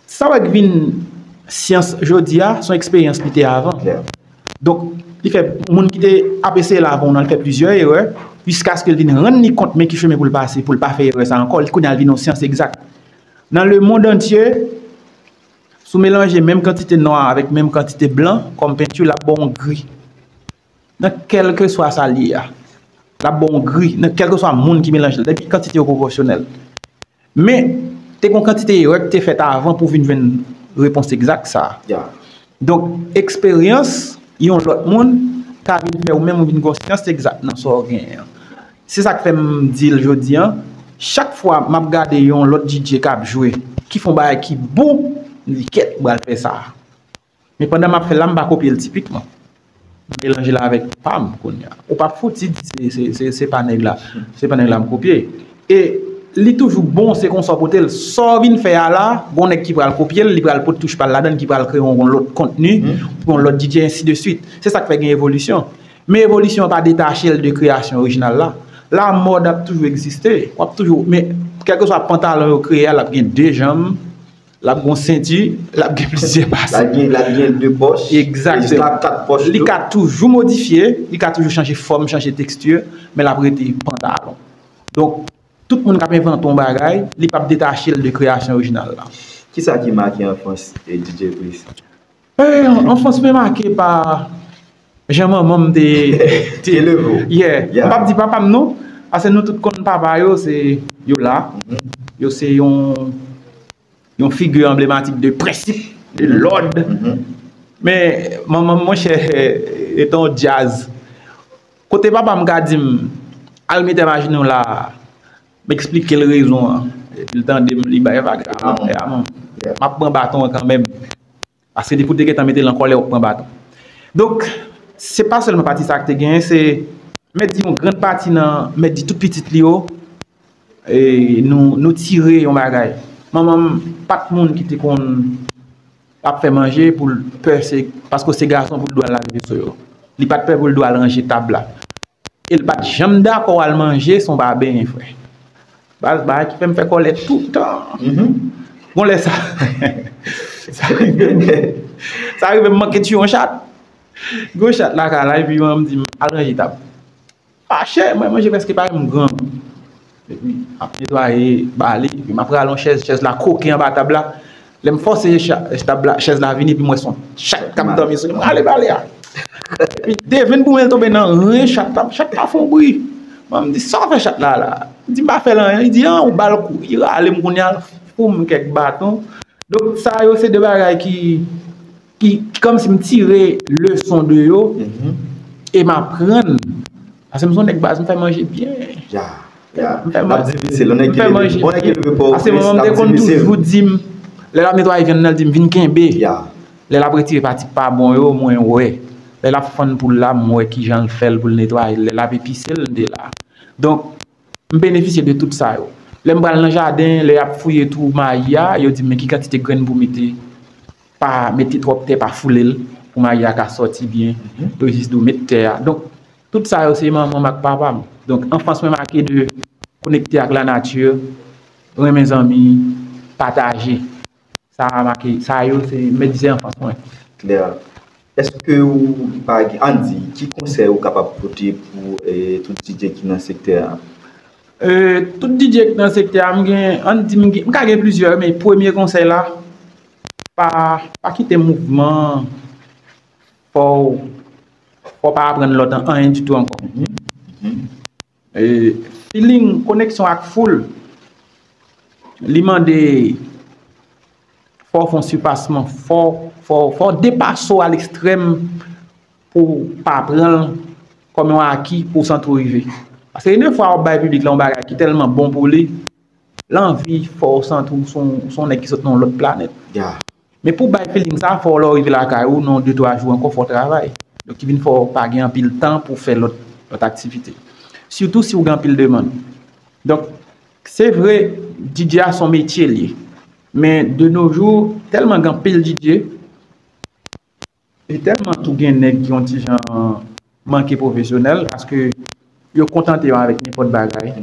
Sa w wè k vin syans jodi a, se yon eksperyans li te avan. Donk, li fè moun ki te ap eseye lave w nan, li fè plizyè erè, jiskaske l vin rann li kont men ki chemen pou l pase, pou l pa fè erè sa ankò, li kounye a l vin yon syans egzak. Nan le monde entier, si w melanje menm kantite nwa avèk menm kantite blan kòm penti, l ap ba w yon gri. Nan kèlkeswa sa l ye a, l ap ba w yon gri, nan kèlkeswa moun ki melanje l, depi kantite yo pwopòsyonèl. Men, te gen yon kantite erè ki te fèt avan pou w vin jwenn repons egzak sa a. Donk, eksperyans yon lòt moun ka vin fè ou menm ou vin gen yon syans egzak nan sa w genyen an. Se sa k fè m di l jodi a, chak fwa m ap gade yon lòt D J k ap jwe, ki fè yon bagay ki bon, m di, "Kèt, m pral fè sa." Men pandan m ap fè l la, m pa kopye l tipikman. M melanje l avèk pa m kounye a. Ou p ap fouti di se, se, se, se pa nèg la, se pa nèg la m kopye. E li toujou bon, se konsa w pote l. Sa w vin fè a la, gon nèg ki pral kopye l, li pral pote touch pa l ladan l, ki pral kreye yon, yon lòt kontni pou yon lòt D J, ensi de swit. Se sa k fè gen evolisyon. Men evolisyon an pa detache l de kreyasyon orijinal la. Lamòd ap toujou egziste. W ap toujou, men kèlkeswa pantalon yo kreye a, l ap gen de janm, l ap gen yon senti, l ap gen plizyè pase. L ap gen, l ap gen de pòch. Egzakteman. Li ka kat pòch tou. Li ka toujou modifye, li ka toujou chanje fòm, chanje teksti, men l ap rete pantalon. Donk, tout moun k ap envante yon bagay, li p ap detache l de kreyasyon orijinal la. Kisa ki make anfans, eh, D J Price? Eh, anfans mwen make pa jan manman m te, te, te leve w. Yeah. M p ap di papa m non, paske nou tout konn papa yo, se, yo la. Yo se yon, yon figi anblematik de prensip, de lòd. Men, manman m, monchè, etan yon djaz. Kote papa m ka di m, "Al mete m ajenou la a," m eksplike l rezon an. Epi l tande m, li bay vag. "A, a, a, m ap pran baton an kanmenm." Paske depi w te gentan mete l an kòlè, w ap pran baton. Donk, se pa sèlman pati sa a k te genyen, se, mèt di yon grann pati nan, mèt di tout pitit li yo, e, nou, nou tire yon bagay. Manman m pa t moun ki te konn ap fè manje pou l pè, se, paske se gason pou l dwe al lave veso yo. Li pa t pè pou l dwe al ranje tab la. E l pa t janm dakò al manje san w pa benyen, frè. Baz, bagay ki fè m fè kòlè toutan. Gon lè sa, sa rive, sa rive m manke tiye yon chat. Gon chat lakay la, epi manman m di m, "Al ranje tab." Fache, mwen manje prèske parèy m grangou. Epi, m ap netwaye, bale, epi m ap rale yon chèz, chèz la koke anba tab la. Lè m fòse cha-, tab la, chèz la vini, epi m wè se yon chat k ap dòmi sou li. M rale bale a. Epi, devin pou mwen, l tonbe nan ren chat la, chat la fè yon bri. Mwen, m di, "Sa w fè chat la, la?" M di, "M pa fè l anyen." Li di, "An, ou ba l kou." Li rale m kounye a, l fout m kèk baton. Donk, sa yo, se de bagay ki, ki, ki kòmsi m tire leson de yo, e m aprann. Paske m se yon nèg baz, m fè manje byen. Ya, ya. M fè manje. L ap difisil, yon nèg ki leve, yon nèg ki leve Pòtoprens, l ap difisil. Paske manman m te konn toujou di m, lè l ap netwaye vyann nan, l di m, "Vin kenbe." Ya. Lè l ap retire pati k pa bon yo, mwen wè. Lè l ap fann poul la, m wè kijan l fè l pou l netwaye l. Lè l ap epise l, m te la. Donk, m benefisye de tout sa yo. Lè m pral nan jaden, lè y ap fouye twou mayi a, yo di m, "Men ki kantite grenn pou w mete. Pa mete twòp tè, pa foule l, pou mayi a ka sòti byen." Yo jis di w, "Met tè a." Donk, tout sa yo, se manman m ak papa m. Donk, anfans mwen make de konekte ak lanati, renmen zanmi, pataje. Sa a make, sa yo se mèt di se anfans mwen. Klè. Èske ou pa gen, ann di, ki konsèy ou kapab pote pou, eh, tout D J ki nan sektè a? Eh, tout D J ki nan sektè a, m gen, ann di, m gen, m ka gen plizyè, men premye konsèy la, pa, pa kite mouvman, fò w, fò w pa aprann lòt an, anyen ditou ankò. Eh, feeling, koneksyon ak foul, li mande fò w fè yon sipasman, fò, fò, fò w depase w a lekstrèm pou w pa pran l kòm yon aki pou w santi w rive. Paske gen de fwa w ap bay piblik la yon bagay ki tèlman bon pou li, l anvi fè w santi w se yon, se yon nèg ki sot nan yon lòt planèt. Ya. Men pou w bay feeling sa, fò w lè w rive lakay ou, nan de twa jou ankò, fò w travay. Donk, ki vin fè w pa gen anpil tan pou w fè lòt, lòt aktivite. Sitou si w gen anpil demann. Donk, se vre, D J a se yon metye l ye. Men de nos jours, tèlman gen anpil D J, e tèlman tou gen nèg ki yon ti jan manke pwofesyonèl, paske yo kontante yo avèk nenpòt bagay.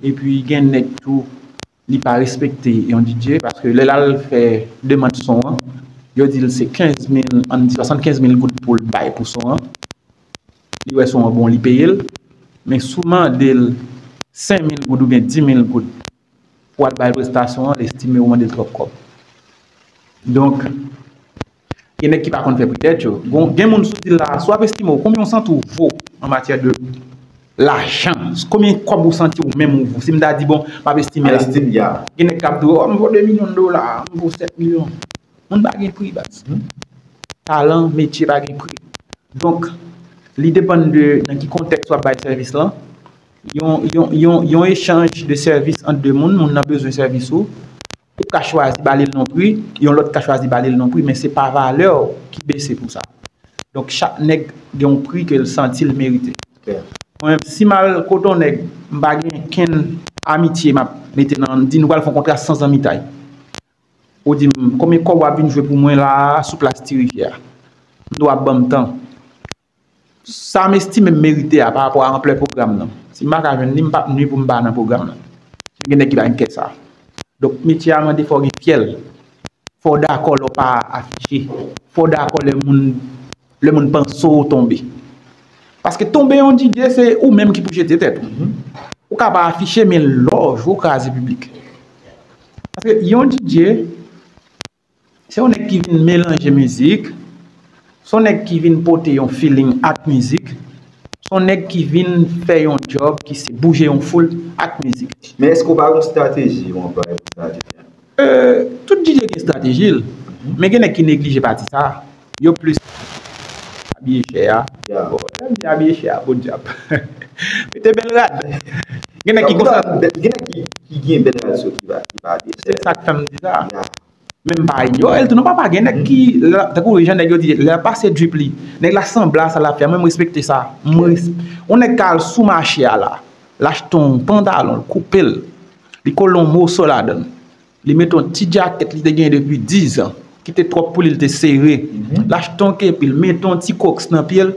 Epi gen nèg tou, li pa respekte yon D J, paske lè l al fè demann son an, yo di l se kenz mil, ann di swasannkenz mil goud pou l bay pou son an. Li wè son an bon, li peye l. Men si w mande l senk mil goud oubyen dis mil goud pou al bay prestasyon an, l estime ou mande l twòp kòb. Donk, gen nèg ki pa konn fè pri tèt yo. Gon, gen moun sou di l la, si w ap estime w, konbyen w santi w vo an matyè de lajan? Konbyen kòb ou santi w menm ou vo? Si m ta di, bon, m ap estime la. Gen nèg k ap di w, oh, m vo de milyon dola, m vo sèt milyon. Moun pa gen pri, baz. Talan, metye pa gen pri. Donk, li depann de nan ki kontèks w ap bay sèvis lan. Yon, yon, yon, yon echanj de sèvis ant de moun, moun nan bezwen sèvis ou, ou ka chwazi ba li l nan pri, yon lòt ka chwazi ba li l nan pri, men se pa valè w ki bese pou sa. Donk, chak nèg gen yon pri ke l santi l merite. Mwen menm, si m al kote yon nèg, m pa gen kenn amitye m ap mete nan, di nou pral fè yon kontra san zanmitay. Ou di m, konbyen kòb w ap vin jwe pou mwen la a sou plas Ti Rivyè a? M di w ap ban m tan. Sa m estime m merite a pa rapò a anplè pwogram nan. Si m pa ka jwenn li, m p ap nwi pou m pa nan pwogram nan. Men gen nèg ki pa gen kè sa. Donk, metye a mande fò w gen fyèl. Fò w dakò lè w pa afiche. Fò w dakò lè moun, lè moun panse w tonbe. Paske tonbe yon D J, se ou menm ki pou jete tèt ou. Ou ka pa afiche, men lè w jwe, w kraze piblik. Paske yon D J, se yon nèg ki vin melanje mizik, se yon nèg ki vin pote yon feeling ak mizik, se yon nèg ki vin fè yon djòb ki se bouje yon foul ak mizik. Men èske w pa gen yon estrateji ou anplwaye pou sa, Junior? Euh, tout D J gen estrateji l, men gen nèg ki neglije pati sa. Yo plis abiye chè a. Bon, lè m di abiye chè a, podyab. Mete bèl rad. Gen nèg ki konsa. Gen nèg ki, ki gen bèl rad sou ki pa, ki pa abiye chè. Se sa k fè m di sa. Men m pa inyore l tou non, papa. Gen nèg ki, tankou jan nèg yo di, lè l ap pase drip li, nèg la sanble a sa l ap fè. Mwen, m respekte sa. Mwen, yon nèg ka al sou mache a la, l achte yon pantalon, l koupe l, li kole yon moso ladan l. Li mete yon ti djakèt li te genyen depi dizan, ki te twòp pou li, li te sere. L achte yon kepi, l mete yon ti koks nan pye l,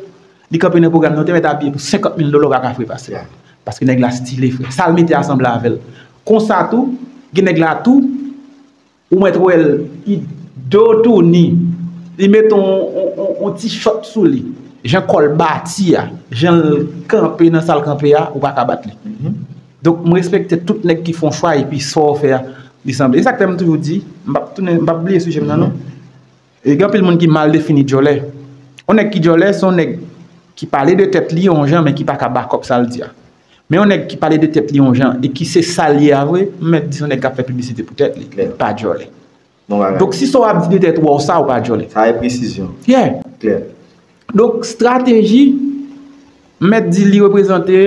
li kanpe nan pwogram nan, ou te mèt abiye pou senkant mil dola, ou pa ka fè pase. Paske nèg la style, frè. Sa l mete a sanble avè l. Konsa tou, gen nèg la tou, ou mèt wè l, li do touni, li mete yon, yon, yon, yon ti chòt sou li. Jan kò l bati a, jan l kanpe nan sa l kanpe a, ou pa ka bat li. Donk, m respekte tout nèg ki fè yon chwa epi sa w fè a, li sanble. E sa k fè m toujou di, m p ap tounen, m p ap bliye sijè m nan non. E gen anpil moun ki mal defini djòlè. Yon nèg ki djòlè, se yon nèg ki pale de tèt li yon jan, men ki pa ka back up sa l di a. Men yon nèg ki pale de tèt li yon jan e ki se sa l ye a vre, m mèt di se yon nèg k ap fè piblisite pou tèt li, li pa djòlè. Donk, si sa w ap di de tèt ou a, ou sa, ou pa djòlè. Sa e presizyon. Yeah. Klè. Donk, estrateji, m mèt di li reprezante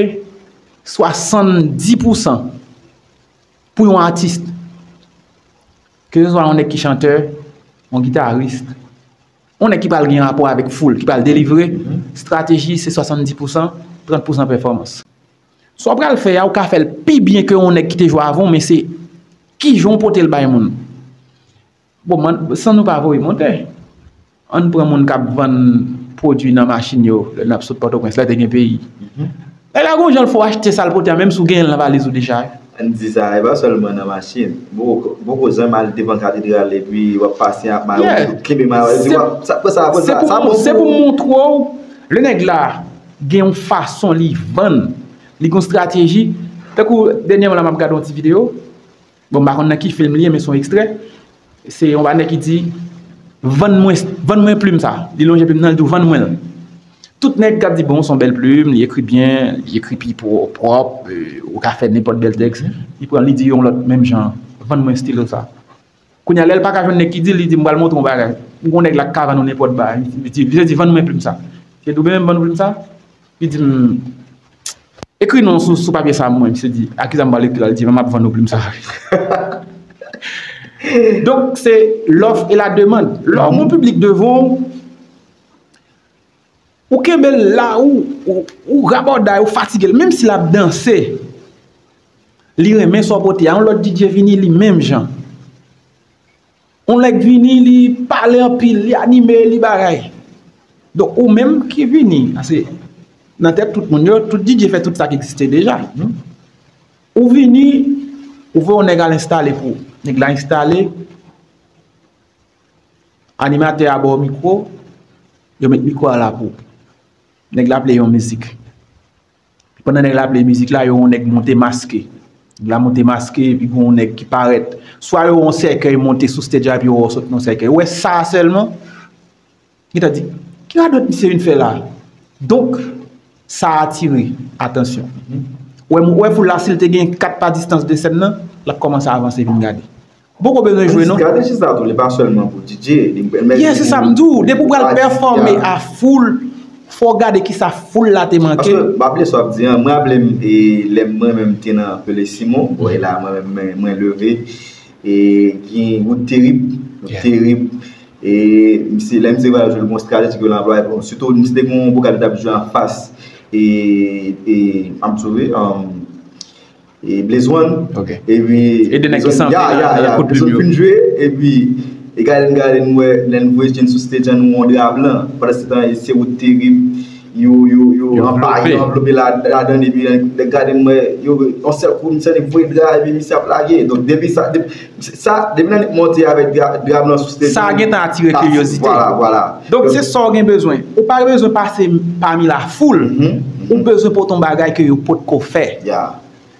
swasanndis pousan pou yon atis. Ke se swa yon nèg ki chantè, yon gitaris, yon nèg ki pral gen rapò avèk foul, ki pral delivre, estrateji se swasanndis pousan, trant pousan pèfòmans. Sa w pral fè a, ou ka fè l pi byen ke yon nèg ki te jwe avan w, men se kijan w pote l bay moun. Bon, man, san nou pa voye montè, ann pran moun k ap vann pwodui nan machin yo, lè n ap sot Pòtoprens, lè te gen peyi. Nèg la gon jan l fè w achte sa l pote a, menm si w genyen l nan valiz ou deja. Ann di sa, e pa sèlman nan machin. Bon, bon, kozan m al devan katedral epi w ap pase ap mayo, kenbe mayo, epi w ap, sa, sa, sa, sa bon. Se pou montre w, lè nèg la gen yon fason li vann, li gen yon estrateji. Tankou dènyèman la, m ap gade yon ti videyo. Bon, m pa konn nan ki fim li ye, men se yon ekstrè. Se yon banè ki di, vann mwen, vann mwen plim sa. Li lonje plim nan, li di w, vann mwen l. Tout nèg k ap di, bon, se yon bèl plim, li ekri byen, li ekri pi pwo-, pwòp, euh, ou ka fè nenpòt bèl tèks. Li pran, li di yon lòt menm jan, vann mwen estilo sa. Kounye a, lè l pa ka jwenn nèg ki di l, li di, m pral montre w yon bagay. Ou gon nèg la k ka vann ou nenpòt bagay. Li di, li di, vann mwen plim sa. Li di, ou menm vann ou plim sa? Li di m, ekri non sou, sou papye sa mwen. Misye di, a kisa m pral ekri la? Li di, m ap vann ou plim sa. Donk, se lòf e la demann. Lè w gon piblik devan w, ou kenbe l la, ou, ou, ou rabòday, ou fatige l. Menm si l ap danse, li renmen sa w pote a. Yon lòt D J vini, li menm jan. Yon nèg vini, li pale anpil, li anime, li bagay. Donk, ou menm ki vini, paske nan tèt tout moun yo, tout D J fè tout sa ki egziste deja. Ou vini, ou voye yon nèg al enstale pou ou. Nèg la enstale, Animatè a ba w mikwo, yo met mikwo a la pou ou. Nèg la play yon mizik. Pandan nèg la play mizik la, yo wè yon nèg monte maske. Nèg la monte maske, epi gen yon nèg ki parèt. Swa yo wè yon sèkèy monte sou stage la, epi yo wè w sot nan sèkèy. Ou wè sa sèlman, gentan di, "Ki radòt misye vin fè la?" Donk, sa atire atansyon. Ou wè, ou wè foul la, si l te gen kat pa distans de sèn nan, l ap kòmanse avanse vin gade. Ou poko bezwen jwe, non. Estrateji sa tou, li pa sèlman pou D J, li, men, yeah, se sa m di w. Depi w pral pèfòme a foul, fò w gade kisa foul la te manke. Paske, m pa bliye sa w ap di an, mwen raple m, e, lè mwen menm te nan Pelé Simon, bon, e la, mwen menm, mwen, mwen leve, e, gen wout terib, wout terib, e, misye, lè misye va jwe l, gon estrateji ke l anplwaye, bon, sitou, misye te gon vokal li t ap jwe anfas, e, e, m ap di w, e, e, Blaze One. Ok. Epi, e de nèg ki sanble ya, la, ya, nan ya, kout Blaze One yo fin jwe, epi, e gade n, gade n wè, lè n voye je n sou stage an, nou wè yon dra blan. Pandan se tan, se wout terib, yo, yo, yo, yo anba, yo anvlope la, ladan, epi lè n gade n wè, yo, yon sèl kou, misye voye dra, epi misye ap lage. Donk, depi sa, depi, sa, depi nan nèg monte avèk dra, dra blan sou stage, sa gentan atire kiryozite. Vwala, vwala. Donk, se sa w gen bezwen. Ou pa bezwen pase pami lafoul. Ou bezwen pote yon bagay ke yo potko fè. Ya.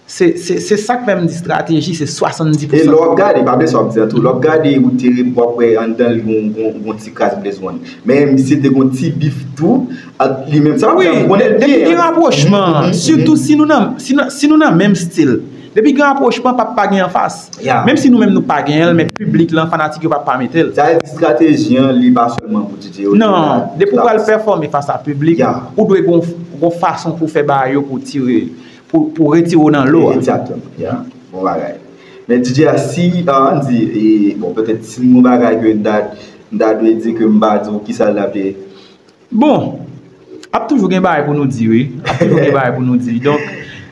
Se, se, se sa k fè m di estrateji, se swasanndis pousan. E lè w ap gade, pa bliye sa w ap di an tou, lè w ap gade wout terib, w ap wè anndan li gon, gon, gon ti kras Blaze One. Men misye te gon ti bif tou, ak li menm. Sa pa wi, de-, depi gen rapwochman, sitou si nou nan, si nan, si nou nan menm stil. Depi gen rapwochman, p ap pa gen anfas. Ya. Menm si nou menm nou pa genyen l, men piblik lan, fanatik yo p ap pa mete l. Sa vle di estrateji an, li pa sèlman pou D J yo. Non, depi w pral pèfòme fas a piblik, ou dwe gon, gon fason pou w fè bagay yo pou tire pou, pou retire w nan lo a. Egzakteman, ya. Bon bagay. Men D J a, si, ah, ann di, e, bon, petèt si m gon bagay ke m ta, m ta dwe di ke m pa di w, kisa l ap ye? Bon, ap toujou gen bagay pou nou di, wi. Ap toujou gen bagay pou nou di. Donk,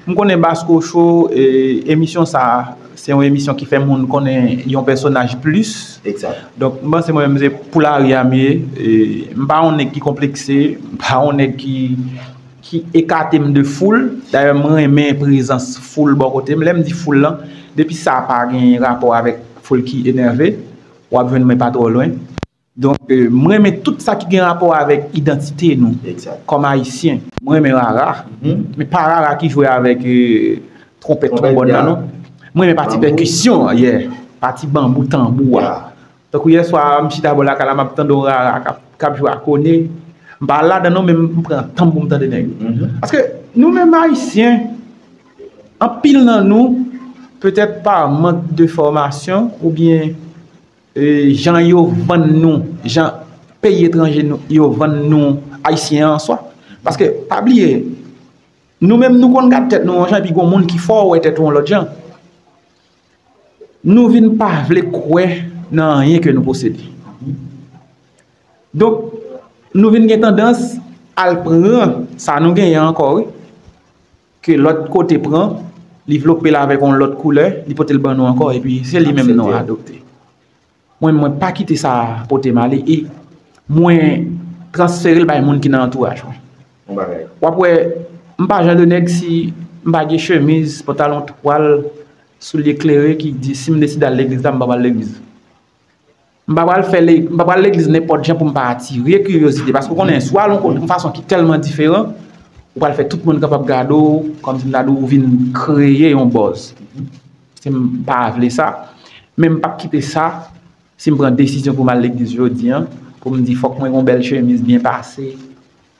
m konnen Basko Show, e, emisyon sa a, se yon emisyon ki fè moun konnen yon pèsonaj plis. Egzak. Donk, m panse mwen menm se pou lari a m ye. E, m pa yon nèg ki konplekse, m pa yon nèg ki ki ekate m de foul. Dayè, m renmen prezans foul bò kote m. Lè m di foul lan, depi sa pa gen rapò avèk foul ki enève, w ap jwenn mwen pa twò lwen. Donk, e, m renmen tout sa ki gen rapò avèk idantite nou kòm Ayisyen. M renmen rara, men pa rara ki jwe avèk, e, twonpèt, twonbòn nan, non. M renmen pati pèkisyon an, yeah. Pati banbou, tanbou a. Tankou yè swa, m chita bò lakay la, m ap tande yon rara k ap, k ap jwe akone. M pa ladan non, men m pran tan m pou m tande nèg yo. Paske nou menm Ayisyen, anpil nan nou, petèt pa mank de fòmasyon oubyen, e, jan yo vann nou, jan peyi etranje nou, yo vann nou Ayisyen an swa. Paske, pa bliye, nou menm nou konn gad tèt nou yon jan, epi gon moun ki fè w wè tèt ou yon lòt jan. Nou vin pa vle kwè nan anyen ke nou posede. Donk, nou vin gen tandans al pran sa nou genyen ankò, wi. Ke lòt kote pran, li vlope l avèk yon lòt koulè, li pote l ban nou ankò, epi se li menm nou adopte. Mwen, mwen pa kite sa pote m ale e mwen transfere l bay moun ki nan antouraj mwen. Bon bagay. W ap wè, m pa jan de nèg si m pa gen chemiz, pantalon twal, soulye klere ki di, si m deside al legliz la, m pa pral legliz. M pa pral fè le-, m pa pral legliz nenpòt jan pou m pa atire kiryozite. Paske w konnen, si w al yon kote yon fason ki tèlman diferan, ou pral fè tout moun kapab gade w, kòmsi m ta di w vin kreye yon buzz. Se m pa vle sa. Men m p ap kite sa, si m pran desizyon pou m al legliz jodi a, pou m di fòk mwen gen yon bèl chemiz byen pase,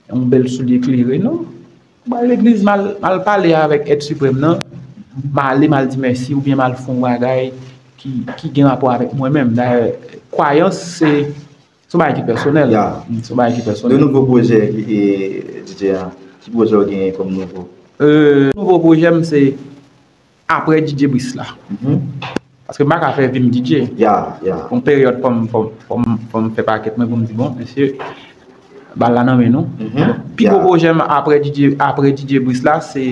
yon bèl soulye klere, non. M al legliz, m al, m al pale avèk Èt Siprèm nan, m ale, m al di mèsi, oubyen m al fè yon bagay ki, ki gen rapò avèk mwen menm. Dayè, kwayans, se, se yon bagay ki pèsonèl. Ya. Se yon bagay ki pèsonèl. De nouvo pwojè, e, D J a, ki pwojè w genyen kòm nouvo? E, nouvo pwojè m, se apre D J Brice la. Paske m pa ka fè vi m D J. Ya, ya. Yon peryòd fò m, fò m, fò m, fò m fè pakèt mwen pou m di, bon, mesye, bal la nan men nou. Pi gwo pwojè m apre D J, apre D J Brice la, se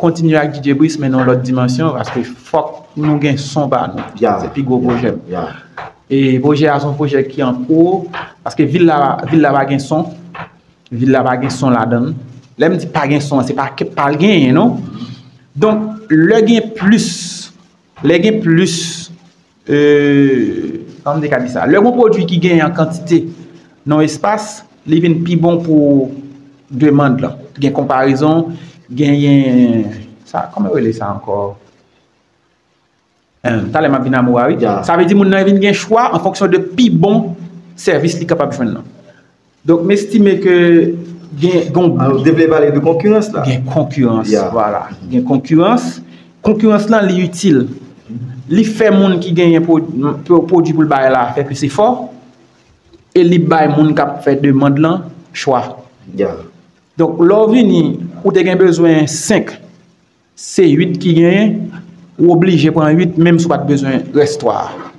kontinye ak D J Brice, men nan yon lòt dimansyon, paske fòk nou gen son pa nou. Ya. Se pi gwo pwojè m. Ya. E pwojè a se yon pwojè ki an kou, paske vil la, vil la pa gen son. Vil la pa gen son ladan l. Lè m di pa gen son an, se pa ke pa l genyen, non. Donk, lè gen plis, lè gen plis, e, Kòman m te ka di sa? Lè gon pwodui ki genyen an kantite nan yon espas, li vin pi bon pou demann lan. Gen konparezon, genyen, sa, kòman yo rele sa ankò? Talè m ap vin a mo a, wi. Sa vle di moun nan vin gen chwa an fonksyon de pi bon sèvis li kapab jwenn nan. Donk, m estime ke gen, gen, ah, ou te vle pale de konkirans la. Gen konkirans, vwala. Gen konkirans. Konkirans lan, li itil. Li fè moun ki genyen pwodui pou l bay la fè plis efò, e li bay moun k ap fè demann lan chwa. Donk, lè w vini, ou te gen bezwen senk, se uit ki genyen, ou oblije pran uit, menm si w pa t bezwen rès twa a.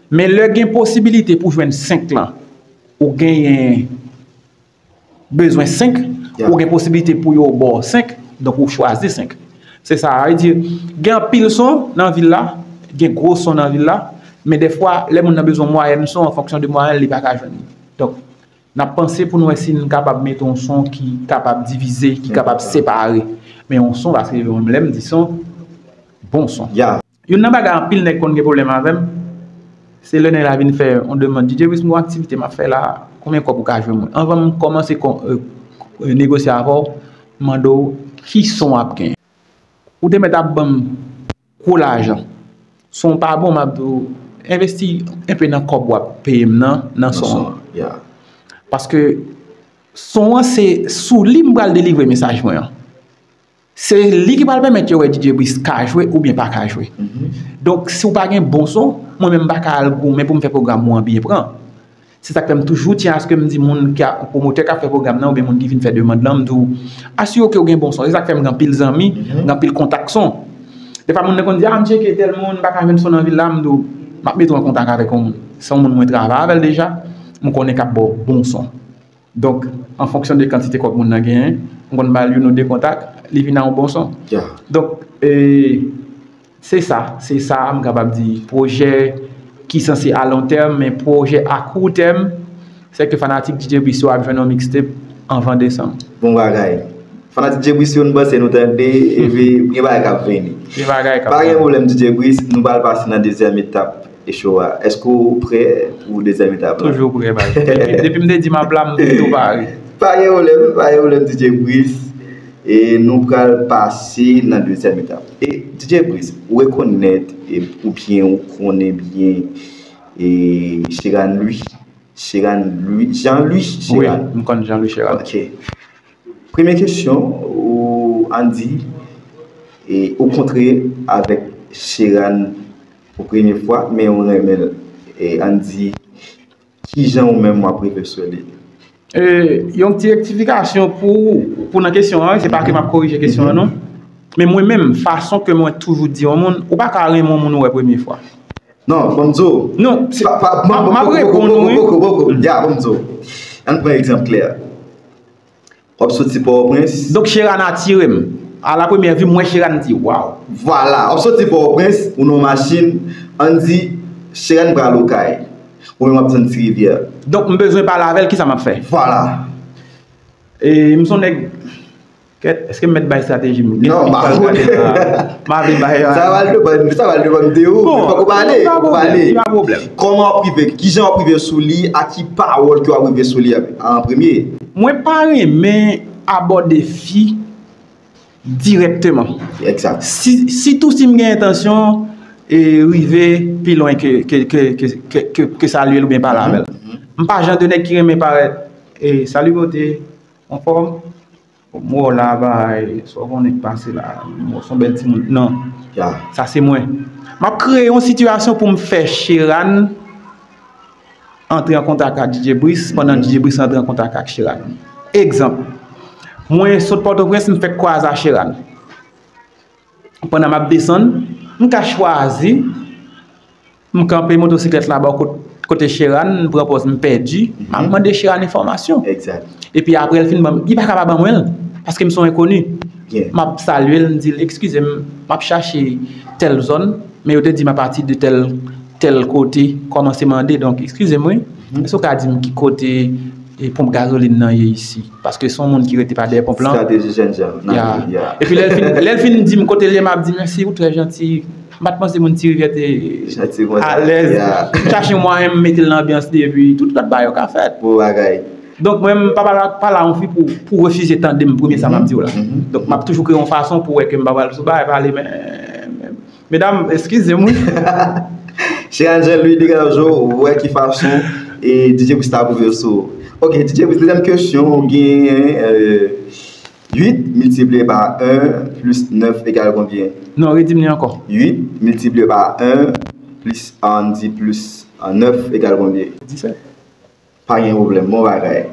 Men lè gen posibilite pou jwenn senk lan, ou genyen bezwen senk, ou gen posibilite pou yo ba w senk, donk ou chwazi senk. Se sa, sa vle di, gen anpil son nan vil la, gen gwo son nan vil la, men dèfwa, lè moun nan bezwen mwayèn son, an fonksyon de mwayèn, li pa ka jwenn li. Donk, n ap panse pou n wè si n kapab mete yon son ki kapab divize, ki kapab separe. Men yon son, paske lè m di son, bon son. Youn nan bagay anpil nèg konn gen pwoblèm avè m, se lè nèg la vin fè yon demann, "D J Brice, m gon aktivite m ap fè la, konbyen kòb ou ka jwe mwen?" Anvan m kòmanse negosye avè w, m mande w ki son w ap genyen. Ou te mèt ap ban m gwo lajan. Son w pa bon, m ap di w, envesti enpe nan kòb w ap peye m nan, nan son an. Paske son an se sou li m pral delivre mesaj mwen an. Se li ki pral pèmèt yo wè D J Brice ka jwe oubyen pa ka jwe. Donk, si w pa gen bon son, mwen menm m pa ka al goumen pou m fè pwogram mwen an byen pran. Se sa k fè m toujou tyen aske m di moun ki ap, pwomotè k ap fè pwogram nan oubyen moun ki vin fè demann lan, m di w, asire w ke w gen bon son. Se sa k fè m gen anpil zanmi, gen anpil kontak son. Dèfwa moun nan konn di, "Ah, m tcheke tèl moun, m pa ka jwenn son nan vil la," m di w, "M ap mete w an kontak avèk yon moun." Se yon moun mwen travay avè l deja, m konnen k ap ba w bon son. Donk, an fonksyon de kantite kòb moun nan genyen, m konn ba l youn ou de kontak, li vin a yon bon son. Donk, e, se sa, se sa, m kapab di, pwojè ki sanse a lon tèm, men pwojè a kou tèm, se ke fanatik D J Brice yo ap jwenn yon mixtape anvan desanm. Bon bagay. Fanatik D J Brice yo, nou panse nou tande, epi gen bagay k ap vini. Gen bagay k ap vini. Pa gen pwoblèm, D J Brice, nou pral pase nan dezyèm etap e show a. Èske w prè pou dezyèm etap la? Toujou prè, baz. Depi, depi m te di m ap la, m tou pare. Pa gen pwoblèm, pa gen pwoblèm, D J Brice. E nou pral pase nan dezyèm etap. E D J Brice, ou rekonèt, e, oubyen ou konnen byen, e, Sheeran Louis? Sheeran Louis, Jean Louis Sheeran. Wi, m konn Jean Louis Sheeran. Ok. Premye kesyon, ou, ann di, e, ou kontre avèk Sheeran pou premye fwa, men ou renmen l. E, ann di, kijan ou menm w ap rive sou li? E, yon ti rektifikasyon pou, pou nan kesyon an, se pa ke m ap korije kesyon an, non. Men mwen menm, fason ke mwen toujou di yon moun, ou pa ka renmen yon moun ou wè premye fwa. Non, ban m di w. Non, se, pa, pa, m ap, m ap reponn ou, wi. Poko, poko, poko, poko. Ya, ban m di w. Ann pran egzanp klè. W ap soti Pòtoprens. Donk, Sheeran atire m. A la premyè vi, m wè Sheeran, m di, "Waw." Vwala, w ap soti Pòtoprens, ou nan yon machin, ann di, Sheeran pral Okay. Ou menm w ap desann Ti Rivyè. Donk, m bezwen pale avè l, kisa m ap fè? Vwala. E, m se yon nèg, kèt, èske m mèt bay estrateji m? Non, m pa konnen. M ap bay. Sa va l depann, sa va l depann de ou. Bon, men fòk ou pale, fòk ou pale. Pa pwoblèm, pa pwoblèm. Kòman w ap rive, kijan w ap rive sou li, a ki pawòl ke w ap rive sou li an, an premye? Mwen pa renmen abòde fi dirèkteman. Egzak. Si, sitou si m gen entansyon, e, rive pi lwen ke, ke, ke, ke, ke, ke, ke salye l oubyen pale avè l. M pa jan de nèg ki renmen parèt, e, "Salut beauté, anfòm? M wè w la, bay, sa w konnen k pase la, m wè w se yon bèl timoun." Non. Ya. Sa se mwen. M ap kreye yon sitiyasyon pou m fè Sheeran antre an kontak ak D J Brice, pandan D J Brice antre an kontak ak Sheeran. Egzanp, mwen sot Pòtoprens, m fèk kwaze a Sheeran. Pandan m ap desann, m ka chwazi, m kanpe motosiklèt la bò kot-, kote Sheeran, m pran pòz, m pèdi, m ap mande Sheeran enfòmasyon. Egzak. Epi apre l fin ban m, li pa ka pa ban mwen l, paske m se yon enkoni. M ap salye l, m di l, "Eskize m, m ap chache tèl zòn, men yo te di m apati de tèl, tèl kote, kòmanse mande, donk, eskize m, wi. Èske w ka di m ki kote, e, ponp gazolin nan ye isi?" Paske se yon moun ki rete pa dèyè ponp lan. Estrateji jènjan nan vil, ya. Epi lè l fin, lè l fin di m kote l ye, m ap di, "Mèsi, ou trè janti." M pa t panse moun Ti Rivyè te alèz. M chache mwayen m mete l nan anbyans li, epi tout lòt bagay yo ka fèt. Bon bagay. Donk, mwen, m pa pale, pale a yon fi pou, pou refize tande m, premye sa m ap di w la. Donk, m ap toujou kreye yon fason pou wè ke m pa pral sou bagay pale, men, men, medam, eskize m, wi. Chè Angel Louis Degageaud, wè ki fason e D J Priest ta pwouve l sou ou. Ok, D J Priest, dezyèm kesyon, ou gen, euh, uit miltipliye pa en plis nèf egal konbyen? Non, redi m li ankò. Uit miltipliye pa en plis, ann di plis nèf egal konbyen? Disèt. Pa gen pwoblèm, bon bagay.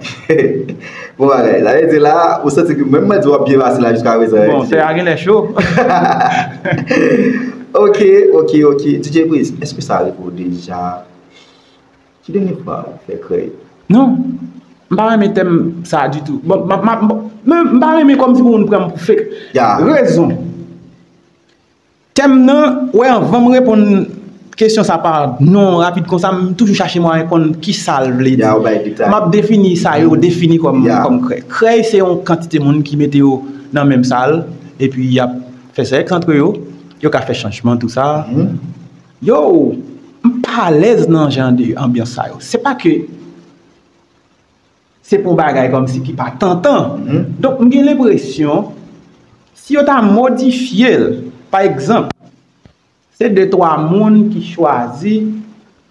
Bon bagay. Sa vle di la, ou santi ke menm mwen di w ap byen pase la jiska prezan. Bon, tè a genlè cho. Ok, ok, ok. D J Priest, èske sa rive w deja? Ki dènye fwa ou fè krèy? Non, m pa renmen tèm sa ditou. Bon, m, m, m, m, m pa renmen kòmsi pou moun pran m pou fake. Ya. Rezon. Tèm nan, wè, anvan m reponn kesyon sa pa non rapid konsa, m toujou chache mwayen konn ki sa l vle di. Ya, ou bay detay. M ap defini sa yo defini kòm, ya, kòm krèy. Krèy se yon kantite moun ki mete yo nan menm sal, epi y ap fè sèks antre yo, yo ka fè chanjman, tou sa. Mhm. Yo, m pa alèz nan jan de anbyans sa yo. Se pa ke se pou yon bagay kòmsi ki pa tantan. Mhm. Donk, m gen lenpresyon, si yo ta modifye l, pa egzanp, se de twa moun ki chwazi,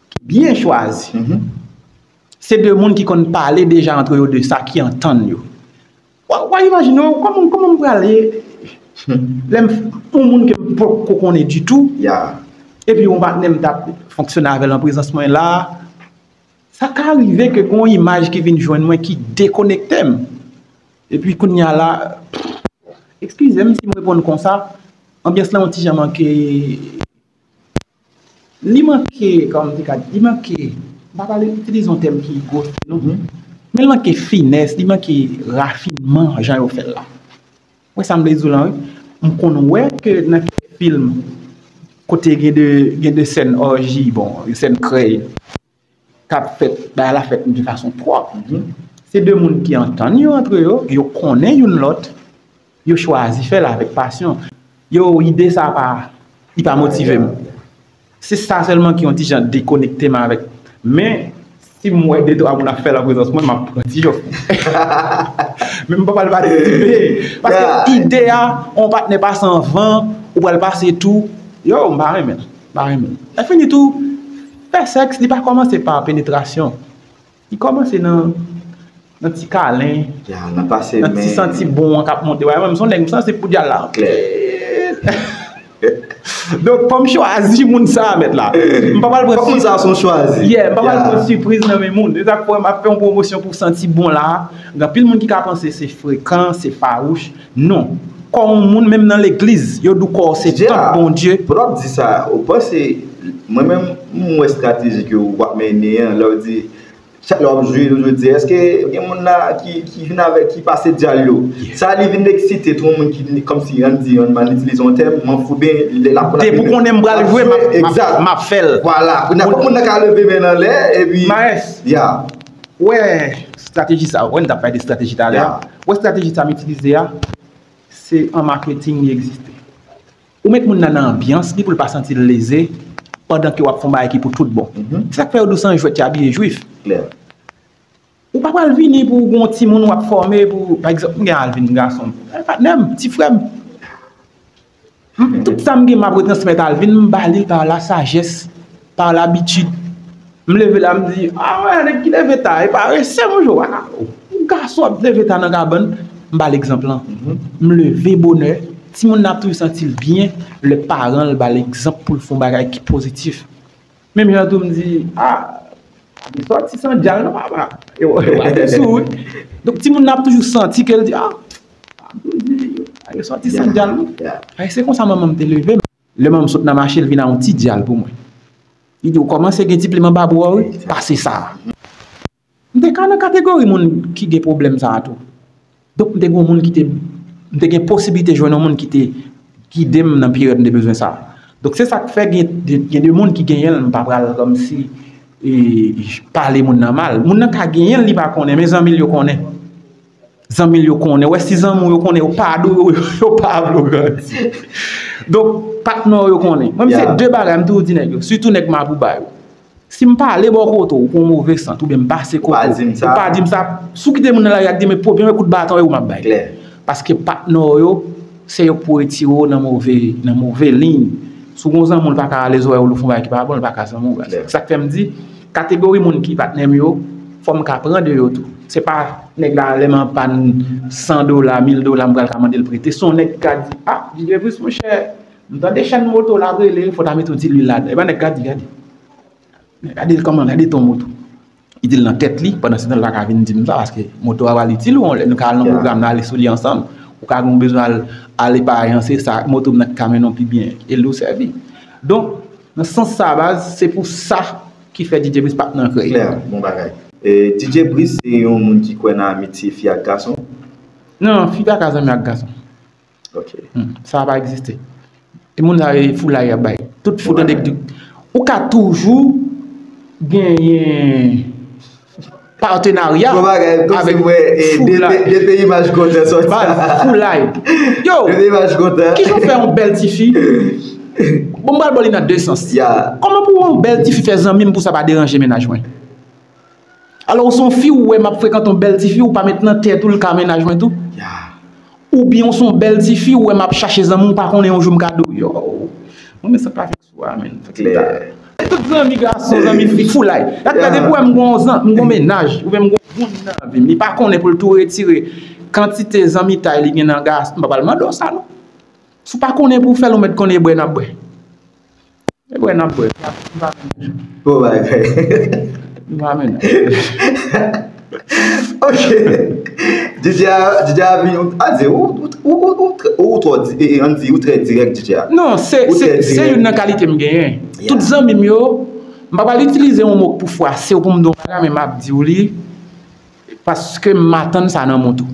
ki byen chwazi. Mhm. Se de moun ki konn pale deja antre yo de sa, ki antann yo. W a, w a imajine w, kòman, kòman m pral ye? Lè m, yon moun ke m poko konnen ditou, ya, epi yon patnè m t ap fonksyone avè l an prezans mwen la, sa ka rive ke gen yon imaj ki vin jwenn mwen ki dekonekte m. Epi kounye a la, eskize m si m reponn konsa, anbyans lan yon ti jan manke, li manke, kòman m te ka di, li manke, m pa pale itilize yon tèm ki gwosye non, mhm, men li manke finès, li manke rafinman jan yo fè l la. Wè sa m vle di w lan, wi. M konn wè ke nan kèk fim, kote gen de, gen de sèn òji, bon, sèn krèy k ap fèt, bagay la fèt de fason pwòp. Mhm. Se de moun ki antann yo antre yo, yo konnen youn lòt, yo chwazi fè l avèk pasyon. Yo, ide sa pa, li pa motive m. Se sa sèlman ki yon ti jan dekonekte m avèk. Men, si m wè de twa moun ap fè l an prezans mwen, m ap pran ti jòf. Men m pa pral patisipe. Paske, ya, ide a, yon patnè pase anvan, ou pral pase tou. Yo, m pa renmen l. M pa renmen l. Lè fini tou, fè sèks, li pa kòmanse pa penetrasyon. Li kòmanse nan, nan ti kalen, ya, nan pase nan ti men, santi bon an k ap monte. Wè, mwen, m se yon nèg, m sansib pou dyal la. Klè. Donk, fò m chwazi moun sa a, mèt la. M pa pral pran, fòk moun sa a se yon chwazi. Yeah, m pa pral, ya, pran sipriz nan men moun. Se sa k fè m ap fè yon pwomosyon pou santi bon la. Gen anpil moun ki ka panse se frekan, se fawouch. Non. Kò yon moun, menm nan legliz, yo di w kò w se, ya, tanp Bondye. Pou w ap di sa, ou panse, mwen menm, m wè estrateji ke w ap mennen an, lè w di, chak lè w ap jwe, w jwe di, èske gen moun la ki, ki vin avèk, ki pase dyal yo? Yeah. Sa li vin eksite tou, yon moun ki vin kòmsi, ann di, ann mal itilize yon tèm, m an fou, ben, lè l ap konn ap, depi w konnen m pral jwe, m ap, m ap, egzak, m ap fè l. Vwala. Kounye a, fòk moun nan ka leve men l anlè, epi, Maes, ya, wè estrateji sa, wè n t ap pale de estrateji talè a. Ya. Wè estrateji sa m itilize a, se an maketing li egziste. Ou met moun nan nan anbyans li pou l pa santi l leze pandan ke w ap fè yon bagay ki pou tout bon. Mhm. Se sa k fè yo di w se yon jwèt ki abiye jwif. Klè. Ou pa pral vini pou w gen yon timoun w ap fòme pou, pa egzanp, m gen Alvin, gason m, eh, patnè m, ti frè m. M, tout sa m gen, m ap retransmèt Alvin, m ba li l pa lasajès, pa labitid. M leve la, m di, a wè, nèg ki leve ta, e parese, monchè, a, yon gason ap leve ta nan kabann. M ba l egzanp lan. Mhm. M leve bonè, timoun nan ap toujou santi l byen lè paran l ba l egzanp pou l fè yon bagay ki pozitif. Menm jan tou, m di, a, li sòti san dyal non, papa. E w, e w ap sou, wi. Donk, timoun nan ap toujou santi ke l di, a, a, li sòti san dyal non. Ya. Ay, se konsa manman m te leve m. Lè manman m sot nan mache, l vin a yon ti dyal pou mwen. Li di, ou kòmanse gen ti plim anba bra w, wi, pase sa. M te ka nan kategori moun ki gen pwoblèm sa a tou. Donk, m te gen yon moun ki te, m te gen posiblite jwenn yon moun ki te gide m nan peryòd m te bezwen sa a. Donk, se sa k fè gen, gen, gen de moun ki genyen l, m pa pral kòmsi, e, pale moun nan mal. Moun nan ka genyen l, li pa konnen, men zanmi l yo konnen. Zanmi l yo konnen. Wè, si zanmi w yo konnen, yo pa dwe, yo, yo pa vle w grandi. Donk, patnè w yo konnen. Mwen, m se de bagay, m toujou di nèg yo, sitou nèg Mapouba yo. Si m pale bò kote w, ou pran move sant, oubyen m pase kote w, ou pa di m sa. Si w kite moun nan lari a, ak de men, pwemye kout baton, e ou m ap bay. Paske patnè w yo, se yo k pou retire w nan move, nan move liy. Si w gen yon zanmi w, l pa ka alèz wè w, l fè yon bagay ki pa bon, l pa ka zanmi w. Se sa k fè m di, kategori moun ki patnè m yo, fò m ka pran de yo tou. Se pa nèg la, lè m an pàn san dola, mil dola, m pral ka mande l prete. Se yon nèg ki ka di, ah, D J Brice, monchè, m tande chèn moto l ap rele, fò w ta mete yon ti lwil ladan. E pa nèg ka di, gade. Gade kòman, gade ton moto. Li di l nan tèt li, pandan se tan l pa ka vin di m sa, paske moto a pral itil ou, yon lè nou ka al nan pwogram, n ale sou li ansanm. Ou ka gen yon bezwen al, al epaye, se sa, moto m nan ki ka mennen w pi byen, e l ou sèvi. Donk, nan sans sa, baz, se pou sa ki fè D J Brice pa t nan krèy. Klè, bon bagay. E, D J Brice se yon moun ki kwè nan amitye fi ak gason? Non, fi pa ka zanmi ak gason. Ok. Hmm, sa pa egziste. E moun sa yo e foulay y ap bay. Tout fou tande ki ou ka toujou genyen patenarya avèk foulay. Depi imaj kontan sòti. Baz, foulay. Yo, kijan w fè yon bèl tifi? Bon, m pral ba w li nan de sans. Kòman pou yon bèl tifi fè zanmi m pou sa pa deranje mennaj mwen? Alò, ou se yon fi, ou wè m ap frekante yon bèl tifi, ou pa met nan tèt ou l ka mennaj mwen tou? Oubyen ou se yon bèl tifi, ou wè m ap chache zanmi, ou pa konnen yon jou m ka di w, yo, mwen men sa pa fèk sou a, men. Tout zanmi gason, zanmi fi, foulay. Gade, gade pou wè m gon zan-, m gon mennaj, oubyen m gon moun nan vi m, li pa konnen pou l tou retire kantite zanmitay li gen nan gason, m pa pral mande w sa, non. Si w pa konnen pou w fè l, ou mèt konnen e bwè n ap bwè. E bwè n ap bwè. M pa mennaj. Bon bagay. M pa mennaj. Ok. D J a, D J a vin, a di, ou, ou, ou, ou, ou, ou twò di, e, e, ann di, ou trè dirèk, D J a. Non, se, se, se youn nan kalite m genyen. Tout zanmi m yo, m pa pral itilize yon mo k pou fwase w pou m di w yon bagay, men m ap di w li, paske m atann sa nan moun tou.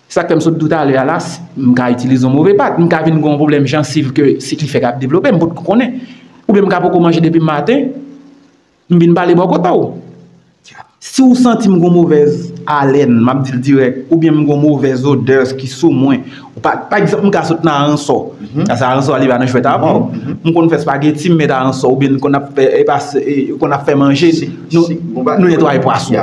Se sa k fè m sot di w talè a la, m ka itilize yon move pat, m ka vin gen yon pwoblèm jansiv ke sik li fèk ap devlope, m potko konnen. Oubyen m ka poko manje depi maten, m vin pale bò kote w. Si w santi m gon movèz alèn, m ap di l dirèk, oubyen m gon movèz odè ki sou mwen. Ou pa, pa egzanp, m ka sot nan aransò. Sa se aransò a, li pa nan jwèt avè w. M konn fè espageti, m met aransò, oubyen m konn ap fè, e pa, e, konn ap fè manje, nou, nou netwaye pwason.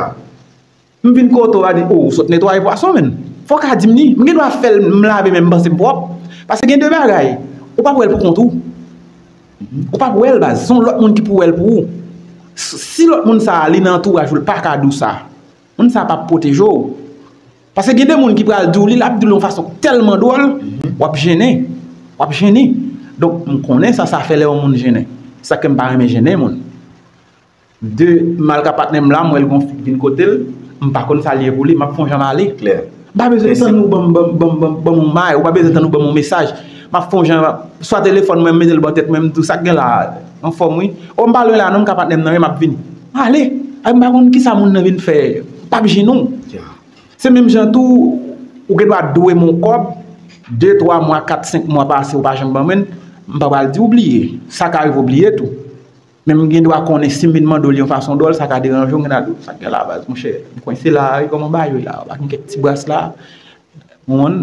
M vin kote w a di, o, ou sot netwaye pwason, menn. Fò w ka di m li. M gen dwa fè l, m lave men m panse m pwòp. Paske gen de bagay, ou p ap wè l pou kont ou. Ou p ap wè l, baz. Se yon lòt moun ki pou wè l pou ou. S-, si lòt moun sa a, li nan antouraj ou, l pa ka di w sa, moun sa a p ap pwoteje w. Paske gen de moun ki pral di w li, l ap di w l yon fason tèlman dwòl, w ap jennen. W ap jennen. Donk, m konnen sa sa fè lè yon moun jennen. Sa k fè m pa renmen jennen moun. De, m al ka patnè m la, m wè l gon fi k vin kote l, m pa konn sa l ye pou li, m ap fè yon jan m ale. M pa bezwen tann ou ban m, ban m, ban m, ban m, ban m yon may, ou pa bezwen tann ou ban m yon mesaj. M ap fè yon jan, swa telefòn mwen, m mete l bò tèt mwen, m di w sa k gen la, anfòm wi. O, m pa lwen la non, m ka patnè m nan wi, m ap vini. M ale. Ay, m pa konn kisa moun nan vin fè, m p ap jennen w. Se menm jan tou, ou gen dwa dwe m yon kòb, de, twa mwa, kat, senk mwa pase, ou pa janm ban mwen l, m pa pral di w bliye. Sa ka rive w bliye tou. Men m gen dwa konnen si m vin mande w li yon fason dwòl, sa ka deranje w, m gen dwa di w, sa k gen la baz, monchè, m kwense la, e kòman bagay yo ye la, pa gen kèk ti bras la, ou konprann?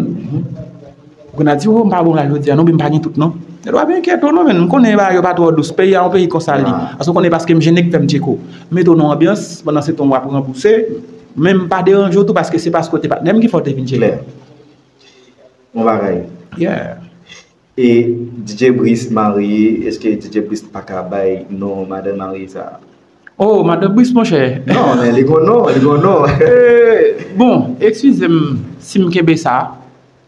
Ou gen dwa di, o, m pa bon la jodi a, non, men m pa gen tout, non. Gen dwa byen enkyete w, non, men m konnen bagay yo pa twò dous, peyi a yon peyi konsa l ye. Paske w konnen paske m jennen k fè m tcheke w. M mete w nan yon anbyans, pandan se tan w ap ranbouse, men m pa deranje w tou, paske se paske w te patnè m ki fè w te vin tcheke m. Bon bagay. Yeah. E D J Brice marye, èske D J Brice pa ka bay non madanm marye sa a? Oh, madanm Brice, monchè. Non, men li gon non, li gon non. Eh, bon, eskize m si m kenbe sa.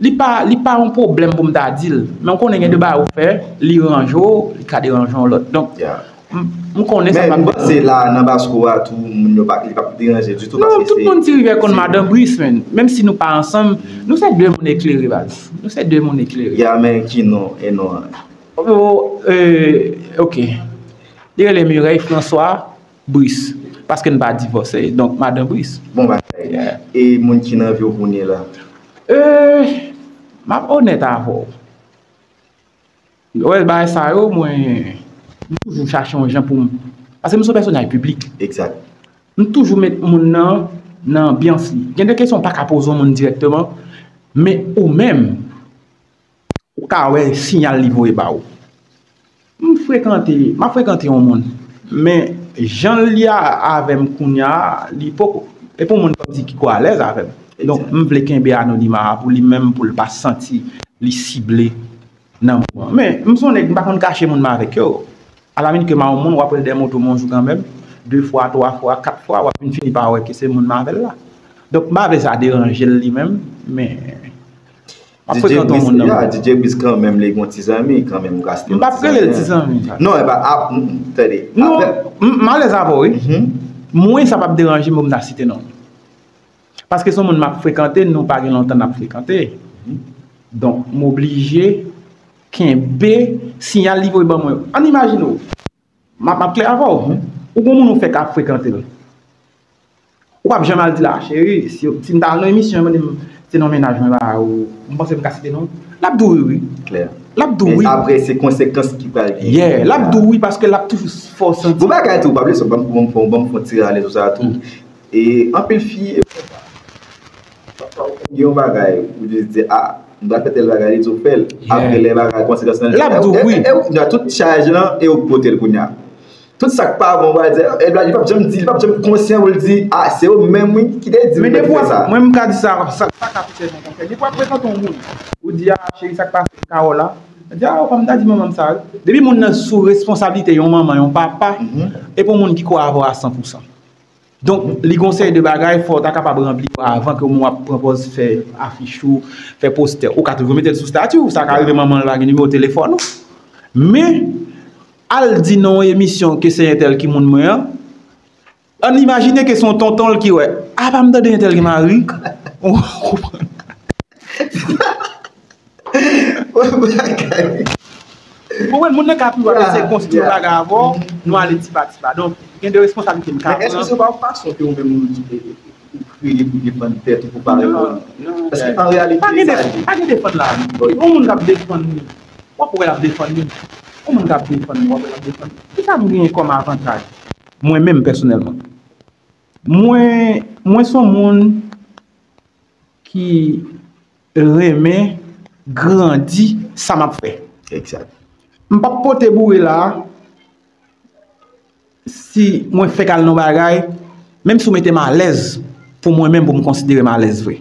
Li pa, li pa yon pwoblèm pou m ta di l. Men w konnen gen de bagay ou fè, li ranje w, li ka deranje yon lòt. Donk, m, m konnen sa m ap di. Men m panse la, nan baskou a tou, moun yo pa, li p ap deranje ditou. Non, paske tout se, moun Ti Rivyè konn se madanm Brice, men. Menm si nou pa ansanm, nou se de moun eklere, baz. Nou se de moun eklere. Ya, men ki non, e non an? Oh, eh, ok. Li rele Mireille François Brice. Paske n pa divòse. Donk, madanm Brice. Bon bagay. Yeah. E moun ki nan vi w kounye la? Eh, m ap onèt avè w. Wè, bagay sa yo, mwen, m toujou chache yon jan pou m, paske m se yon pèsonaj piblik. Egzak. M toujou met moun nan, nan anbyans li. Gen de kesyon m pa ka poze yon moun dirèkteman, men ou menm, ou ka wè siyal li voye ba ou. M frekante, m ap frekante yon moun. Men, jan l ye avè m kounye a, li poko. E pou moun kòmsi ki ko alèz avè m. Donk, m vle kenbe anonima a pou li menm, pou l pa santi li sible nan moman. Men, m se yon nèg, m pa konn kache moun m avèk yo. Alaminit ke m a yon moun, w ap wè l dèyè moto m yon jou kanmenm, de fwa, twa fwa, kat fwa, w ap vin fini pa wè ke se moun m avè l la. Donk, m pa vle sa deranje l li menm, men m ap frekante yon moun nan. Ya, D J Brice kanmenm, li gon ti zanmi, kanmenm, ou ka site yon ti zanmi. M p ap rele l ti zanmi. Non, e pa, ap, tande. Non, m alèz avè w, wi. Mwen, sa p ap deranje m pou m ta site non. Paske se yon moun m ap frekante, nou pa gen lontan n ap frekante. Donk, m oblije kenbe siyal li voye ban mwen yo. Ann imajine w, m ap, m ap klè avè w. Ou gon moun ou fèk ap frekante l. Ou p ap janm al di l, a, cheri, si, si m ta al nan emisyon, mande m, se non mennaj mwen ba ou, m panse m ka site non. L ap di w wi, wi. Klè. L ap di w wi. Men apre, se konsekans ki pral gen. Yeah, l ap di w wi, paske l ap toujou fè w santi. Bon bagay tou, pa bliye sa, ban m, ban m, ban m fè yon ti rale sou sa tou. E anpil fi, pafwa ou gen yon bagay, ou jis di, a, m pral fè tèl bagay, li di w fè l. Apre lè bagay konsekans lan, l ap di w wi. E, e, e, nan tout chaj lan, e ou k pote l kounye a. Tout sa k pa bon, ou pral di, e, li p ap janm di, li p ap janm konsyan pou l di, a, se ou menm wi ki te di m pou m fè sa. Men defwa, mwen m ka di sa, sa, sa ka touche nan konsèy. Defwa, frekante yon moun, ou di, a, cheri, sa k pase, Carole la? Li di, a, ou pa m ta di manman m sa wi. Depi moun nan sou responsablite yon manman, yon papa, e pa yon moun ki ko avè w a san pou san. Donk, li gon seri de bagay, fò w ta kapab ranpli yo avan ke w ap pran pòz fè afich ou, fè postè. Ou ka toujou mete l sou stati w, sa ka rive manman l pa gen nimewo telefòn ou. Men, al di nan yon emisyon ke se entèl ki moun mwen an, ann imajine ke se yon tonton l ki wè, a pa m tande entèl gen mari. Ou konprann? Ou konprann, moun nan ka pi wè se konstwi yon bagay avè w, nou ale ti pa ti pa. Donk, gen de responsablite m ka pran. Men èske se pa yon fason ke ou menm ou, ou kreye pou defann tèt ou, pou pa reponn? Non, non. Paske an reyalite, pa gen sa def-, pa gen defann la. Yon moun k ap defann li, w ap wè l ap defann li. Yon moun k ap defann li, w ap wè l ap defann li. Kisa m genyen kòm avantaj? Mwen menm pèsonèlman. Mwen, mwen se yon moun ki renmen grandi sa m ap fè. Egzak. M p ap pote boure la, si mwen fèk al nan bagay, menm si w mete m alèz, pou mwen menm, pou m konsidere m alèz vre.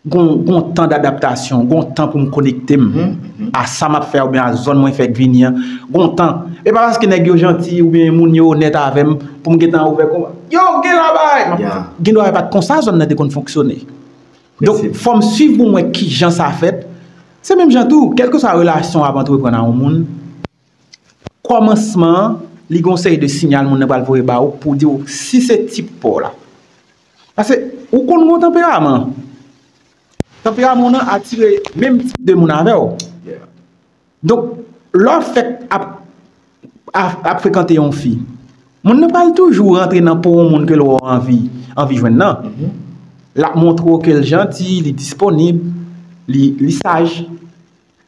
Gon, gon tan dadaptasyon, gon tan pou m konekte m a sa m ap fè a oubyen a zòn mwen fèk vini an. Gon tan. E pa paske nèg yo janti oubyen moun yo onèt avè m pou m gentan ouvè konba. Yo, gen la bay! M ap, gen dwa e pa t konsa zòn nan te konn fonksyone. Donk, fò m swiv pou m wè kijan sa fèt. Se menm jan tou, kèlkeswa relasyon w ap antreprann a yon moun, kòmansman an, li gon seri de siyal moun nan pral voye ba ou pou di w si se tip pa w la. Paske ou konn gon tanperaman. Tanperaman w nan atire menm tip de moun avè w. Donk, lè w fèk ap, ap, ap frekante yon fi, moun nan pral toujou rantre nan po yon moun ke l wè w anvi, anvi jwenn nan. L ap montre w ke l janti, li disponib, li, li saj.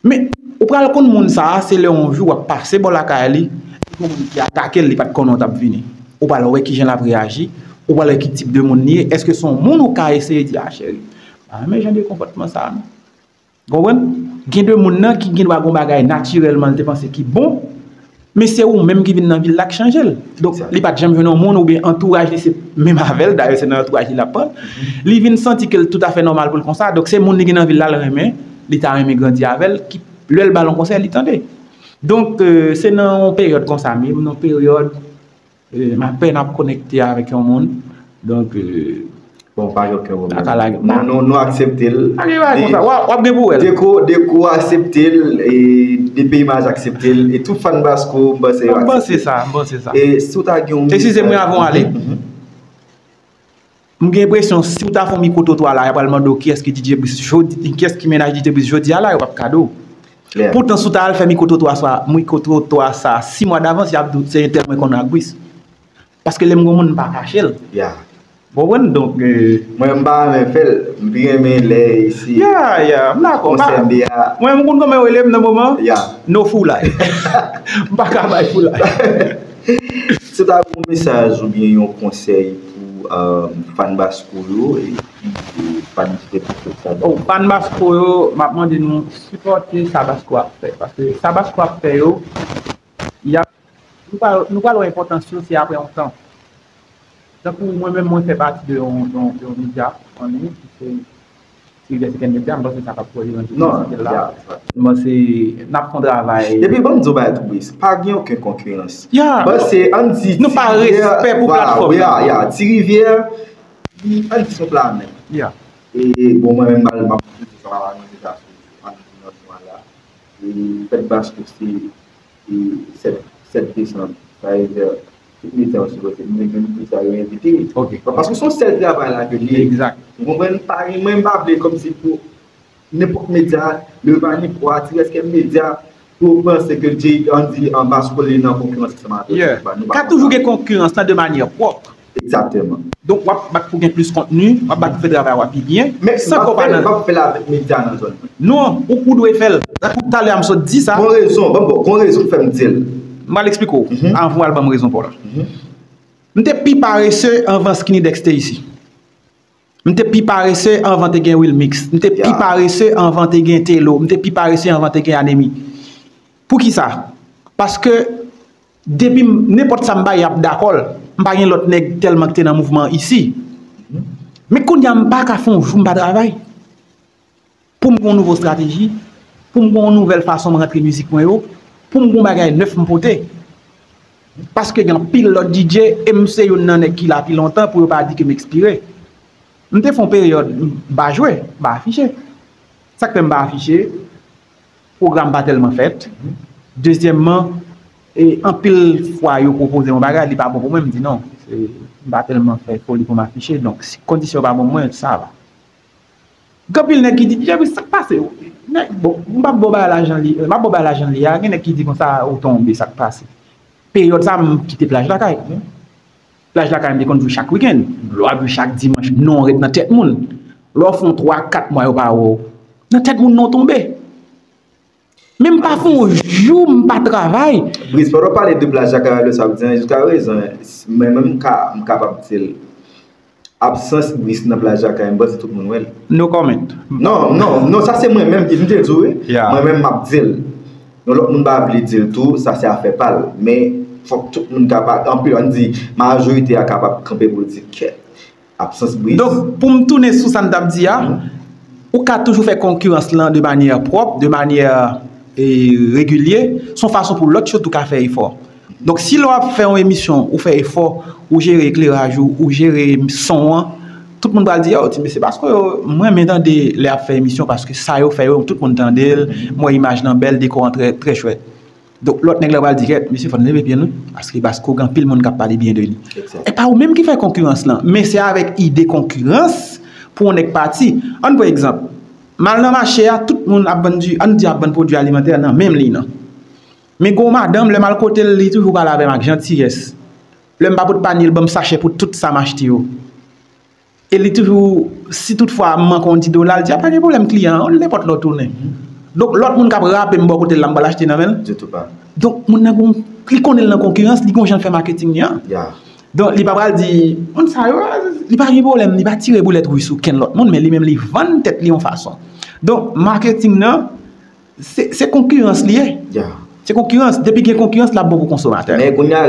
Men, ou pral konn moun sa a, se lè yon jou w ap pase bò lakay li, epi yon moun ki atake l, li pa t konnen w t ap vini. Ou pral wè kijan l ap reyaji, ou pral wè ki tip de moun li ye, èske se yon moun ou ka eseye di, a cheri, m pa renmen jan de konpòtman sa a non. Konprann? Gen de moun nan ki gen dwa gon bagay natirèlman li te panse ki bon, men se ou menm ki vin nan vil la k chanje l. Donk, li pa t janm jwenn yon moun oubyen antouraj li se menm avè l, dayè se nan antouraj li l ap pran l. Li vin santi ke l toutafè nòmal pou l konsa, donk se moun li gen nan vil la l renmen, li ta renmen grandi avè l, ki lè l ba l yon konsèy, li tande. Donk, euh, se nan yon peryòd konsa menm, nan yon peryòd, euh, m apèn ap konekte avèk yon moun. Donk, euh, bon, pa gen okenn pwoblèm. Nou, nou, nou aksepte l. Pa gen bagay konsa. W ap, w ap gen pou wè l. Deko, Deko aksepte l, e Depi Imaj aksepte l, e tout fan Basco, m panse yo aksepte l. M panse sa, m panse sa. E si w ta gen yon mesaj. Eskize m wi, avan w ale. M gen enpresyon, si w ta fè yon mikwo twotwa la, y ap pral mande w kiyès ki D J Brice jodi, kiyès ki mennaj D J Brice jodi a la, yo p ap ka di w. Klè. Poutan, si w ta al fè mikwo twotwa sa, mikwo twotwa sa, sis mwa davans, y ap di w, se entèl mwen konnen ak Brice. Paske lè m gon moun, m pa kache l. Ya. Ou konprann? Donk, euh, mwen, m pa renmen fè l. M pi renmen lè se konsène a. Ya, ya, m dakò. Mwen, m konn kòman yo rele m nan moman? Ya. No foulay. M pa ka bay foulay. Si w ta gen yon mesaj oubyen yon konsèy pou um, fan Basco yo, epi, e, pa disrespèkte sa. Oh, fan Basco yo, m ap mande nou sipòte sa Basco ap fè. Paske sa Basco ap fè yo, y ap, nou pral, nou pral wè enpòtans yo, se apre yon tan. Tankou mwen menm, mwen fè pati de yon, yon, yon medya an liy ki se Ti Rivyè Second Media, m panse sa k ap koze nan Non, la. Yeah, M panse n ap fè yon travay. Epi ban m di w bagay tou, Brice, pa gen okenn konkirans. Yeah. Bon, se, ann di, Nou pa Ti Rivyè, respè pou voilà, platfòm yeah, nan. Yeah, Ti Rivyè, li, ann di, se yon pla menm. Yeah. E, bon, mwen menm, m ap di sa, m ap anonse sa sou, ann di, nan mwa la. E, fèt Basco se, e, sèt, sèt desanm. Sa vle di, tout medya yo sipoze, mwen menm, tout sa yo envite. Ok. Paske se yon sèl travay la ke li ye. Egzak. Ou konprann? Pa, mwen, m pa vle kòmsi pou nenpòt medya, Levanipwa, Ti Rès Kèm Medya, pou panse ke Jay Andy an Basco li nan konkirans ansanm avèk Yeah. nou. Nou pa Ka konn toujou sa. Gen konkirans lan de manyè pwòp. Egzakteman. Donk, w ap bat pou gen plis kontni, w ap bat pou fè travay w ap pi byen, Men san m ke w pa pa fè l, nan. M pa fè l avèk medya nan zòn mwen. Non, ou, ou dwe fè l. Tankou talè a m sot di sa. Gon rezon, bon, bon, gon rezon k fè m di l. M pral eksplike w. Mhm. Anvan w al ban m rezon pa w la. Mhm. M te pi parese anvan Skinny Dex te isi. M te pi parese anvan te gen Wilmix. M te pi Yeah. parese anvan te gen Telo. M te pi parese anvan te gen Anemi. Poukisa? Paske depi m- nenpòt sa m bay, y ap dakò l. M pa gen lòt nèg tèlman ki te nan mouvman an isi. Men kounye a, m pa ka fè yon jou m pa travay. Pou m gen yon nouvo estrateji, pou m gen yon nouvèl fason m rantre mizik mwen yo, pou m gen yon bagay nèf m pote. Paske gen anpil lòt D J, e m se youn nan nèg ki la pi lontan pou yo pa di ke m ekspire. M te fè yon peryòd, m pa jwe, m pa afiche. Sa k fè m pa afiche, pwogram pa tèlman fèt. Dezyèmman, e anpil fwa yo pwopoze yon bagay, li pa bon pou mwen, m di non. Se- M pa tèlman fè foli pou m afiche, donk si kondisyon pa bon pou mwen, sa va. Gen anpil nèg ki di, "Djèbri, sa k pase w?" Nèg, bon, m p ap ba w bagay la jan li, m ap ba w bagay la jan li a, gen nèg ki di konsa, "Ou tonbe, sa k pase?" Peryòd sa, m kite Plaj Lakay. Plaj Lakay, m te konn jwe chak wikenn. Lè w ap jwe chak dimanch, non w ret nan tèt moun. Lè w fè yon twa, kat mwa yo pa wè w, nan tèt moun non w tonbe. Men m pa fè yon jou m pa travay. Brice, pandan w pale de Plaj Lakay, lè sa ap di an, jiskaprezan, mwen menm m ka, m kapab di l. Absans Brice nan Plaj Lakay, m panse tout moun wè l. No comment. Non, non, non, sa se mwen menm ki m te di w, wi. Yeah. Mwen menm m ap di l. Yon lòt moun pa vle di l tou, sa se afè pa l. Men fòk tout moun kapab, anpil, ann di, majorite a kapab kanpe pou l di, kèt, absans Brice. Donk, pou m tounen sou sa n t ap di a, ou ka toujou fè konkirans lan de manyè pwòp, de manyè e, regilye, se yon fason pou lòt yo tou ka fè efò. Donk, si lè w ap fè yon emisyon, ou fè efò, ou jere ekleraj ou, ou jere son an, tout moun pral di, "Yo, ti mesye Basco yo, m renmen tande lè y ap fè emisyon paske sa yo fè yo, tout moun tande l, m wè imaj lan bèl, dekò an trè, trè chwèt." Donk, lòt nèg la pral di, "Kèt, mesye, fò n leve pye n, wi, paske Basco gen anpil moun k ap pale byen de li." Egzakt. E pa ou menm ki fè konkirans lan, men se avèk ide konkirans pou yon nèg pati. Ann pran egzanp, m al nan mache a, tout moun ap vann di, ann di ap vann pwodui alimantè nan menm liy nan. Men gon madanm, lè m al kote l, li toujou pale avè m ak jantiyès. Lè m pa pot panye, l ban m sachè pou tout sa m achte yo. E li toujou, si toutfwa m manke yon di dola, l di, "A, pa gen pwoblèm, kliyan, nenpòt lè w tounen." Donk, lòt moun k ap rape m bò kote l la, m pral achte nan men l. Ditou pa. Donk, moun nan gon, li konnen l nan konkirans, li gon jan l fè maketing li an. Yeah. Donk, li pa pral di, moun sa yo, a, li pa gen pwoblèm, li pa tire boulèt ris sou kenn lòt moun, men li menm li vann tèt li yon fason. Donk, maketing nan, se, se konkirans li ye. Yeah. Se konkirans, depi gen konkirans, l ap bon pou konsomatè. Men kounye a,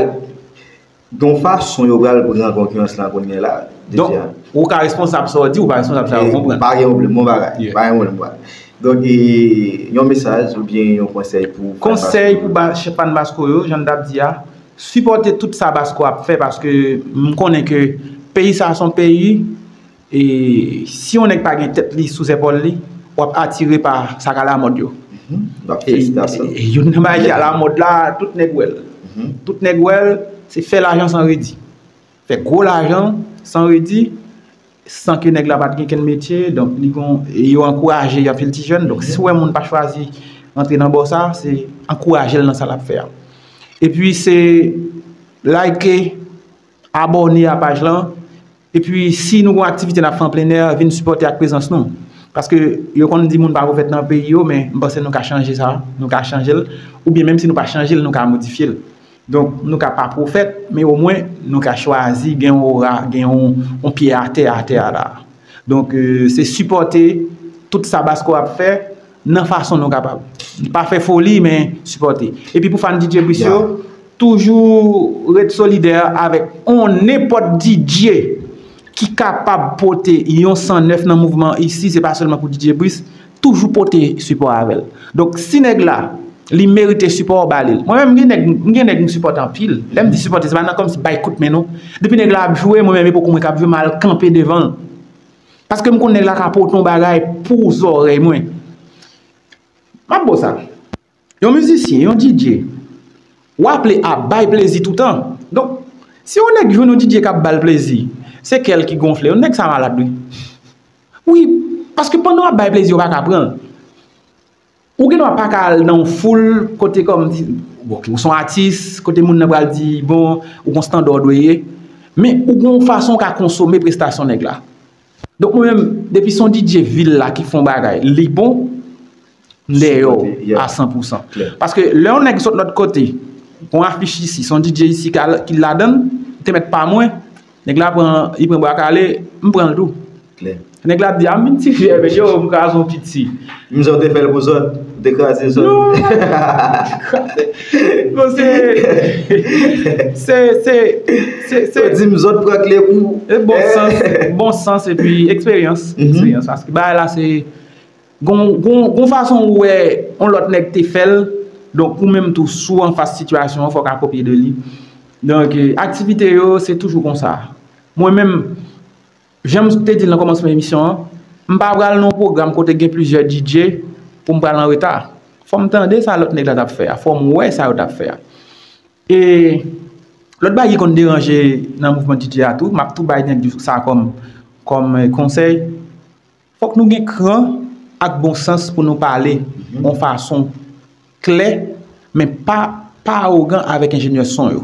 gen yon fason yo pral pran konkirans lan kounye a la. Donk, ou ka responsab sa w di, ou pa responsab sa yo konprann. Pa gen pwoblèm, bon bagay. Yeah. Pa gen pwoblèm, bon bagay. Donk, e, yon mesaj oubyen yon konsèy pou fan Konsèy Basco. Pou ba- fan Basco yo, jan n t ap di a, sipòte tout sa Basco ap fè, paske m konnen ke peyi sa a se yon peyi, e si yon nèg pa gen tèt li sou zèpòl li, w ap atire pa sa k alamòd yo. Mhm. Donk, E, felisitasyon. e, e youn nan bagay ki alamòd la, tout nèg wè l. Mhm. Tout nèg wè l, se fè lajan san redi. Fè gwo lajan san redi, san ke nèg la pa t gen kenn metye, donk li gon, e yo ankouraje anpil ti jèn. Donk, si w wè moun pa chwazi rantre nan bò sa, se ankouraje l nan sa l ap fè a. Epi se like, abòne a paj lan. Epi si nou gon aktivite n ap fè an plennè, vin sipòte ak prezans nou. Paske yo konn di moun pa vo fèt nan peyi yo, men m panse nou ka chanje sa, nou ka chanje l. Oubyen menm si nou pa chanje l, nou ka modifye l. Donk, nou ka pa pwofèt, men omwen nou ka chwazi gen yon ora, gen yon, yon pye atè, atè a la. Donk, euh, se sipòte tout sa Basko ap fè nan fason nou kapab. Pa fè foli, men sipòte. Epi pou fan D J Brice yo, toujou ret solidè avèk on nenpòt D J ki kapab pote yon san nèf nan mouvman isi, se pa sèlman pou D J Brice, toujou pote sipò avè l. Donk, si nèg la, li merite sipò, ba li l. Mwen menm, m gen nèg, m gen nèg m sipòte anpil. Lè m di sipòte, se pa nan kòmsi bay kout men non. Depi nèg la ap jwe, mwen menm, e poko mwen k ap jwe, m al kanpe devan l. Paske m konn nèg la ka pote yon bagay pou zòrèy mwen. M ap ba w sa. Yon mizisyen, yon D J, w aple a bay plezi toutan. Donk, si yon nèg jwenn yon D J k ap ba l plezi, se kè l ki gonfle. Yon nèg sa malad, wi. Wi, paske pandan w ap bay plezi, w pa ka pran l. Ou gen dwa pa ka al nan yon foul kote kòm, bon, ou se yon atis, kote moun nan pral di, bon, ou gon estanda w dwe ye. Men ou gon fason w ka konsome prestasyon nèg la. Donk mwen menm, depi se yon D J vil la ki fè yon bagay, li bon, m dèyè w a san pou san. Paske lè yon nèg sot lòt kote, gon afich isi, se yon D J isi ki ladan l, te mèt pa mwen, nèg la pran, li pran bwa kale, m pran l tou. Nèg la ap di, a m vin ti fyè, men yo, m kraze yon piti. M zòt te fè l pou zòt, te kraze zòt. Non, non, se, se, se, se, se, se, di m zòt pran kle kou. E bon sans, bon sans epi eksperyans. Eksperyans. Paske bagay la se, gon, gon, gon fason ou wè yon lòt nèg te fè l, donk ou menm tou si w anfas sitiyasyon an, fò w ka kopye de li. Donk, eh, aktivite yo, se toujou konsa. Mwen menm, jan m te di l nan kòmansman emisyon an, m pa pral nan yon pwogram kote gen plizyè D J pou m pral an reta. Fò m tande sa lòt nèg la t ap fè a, fò m wè sa yo t ap fè a. E lòt bagay ki konn deranje nan mouvman D J a tou, m ap tou bay nèg sa kòm, kòm, eh, konsèy. Fòk nou gen kran ak bon sans pou nou pale yon fason klè, men pa, pa awogan avèk enjenyè son yo.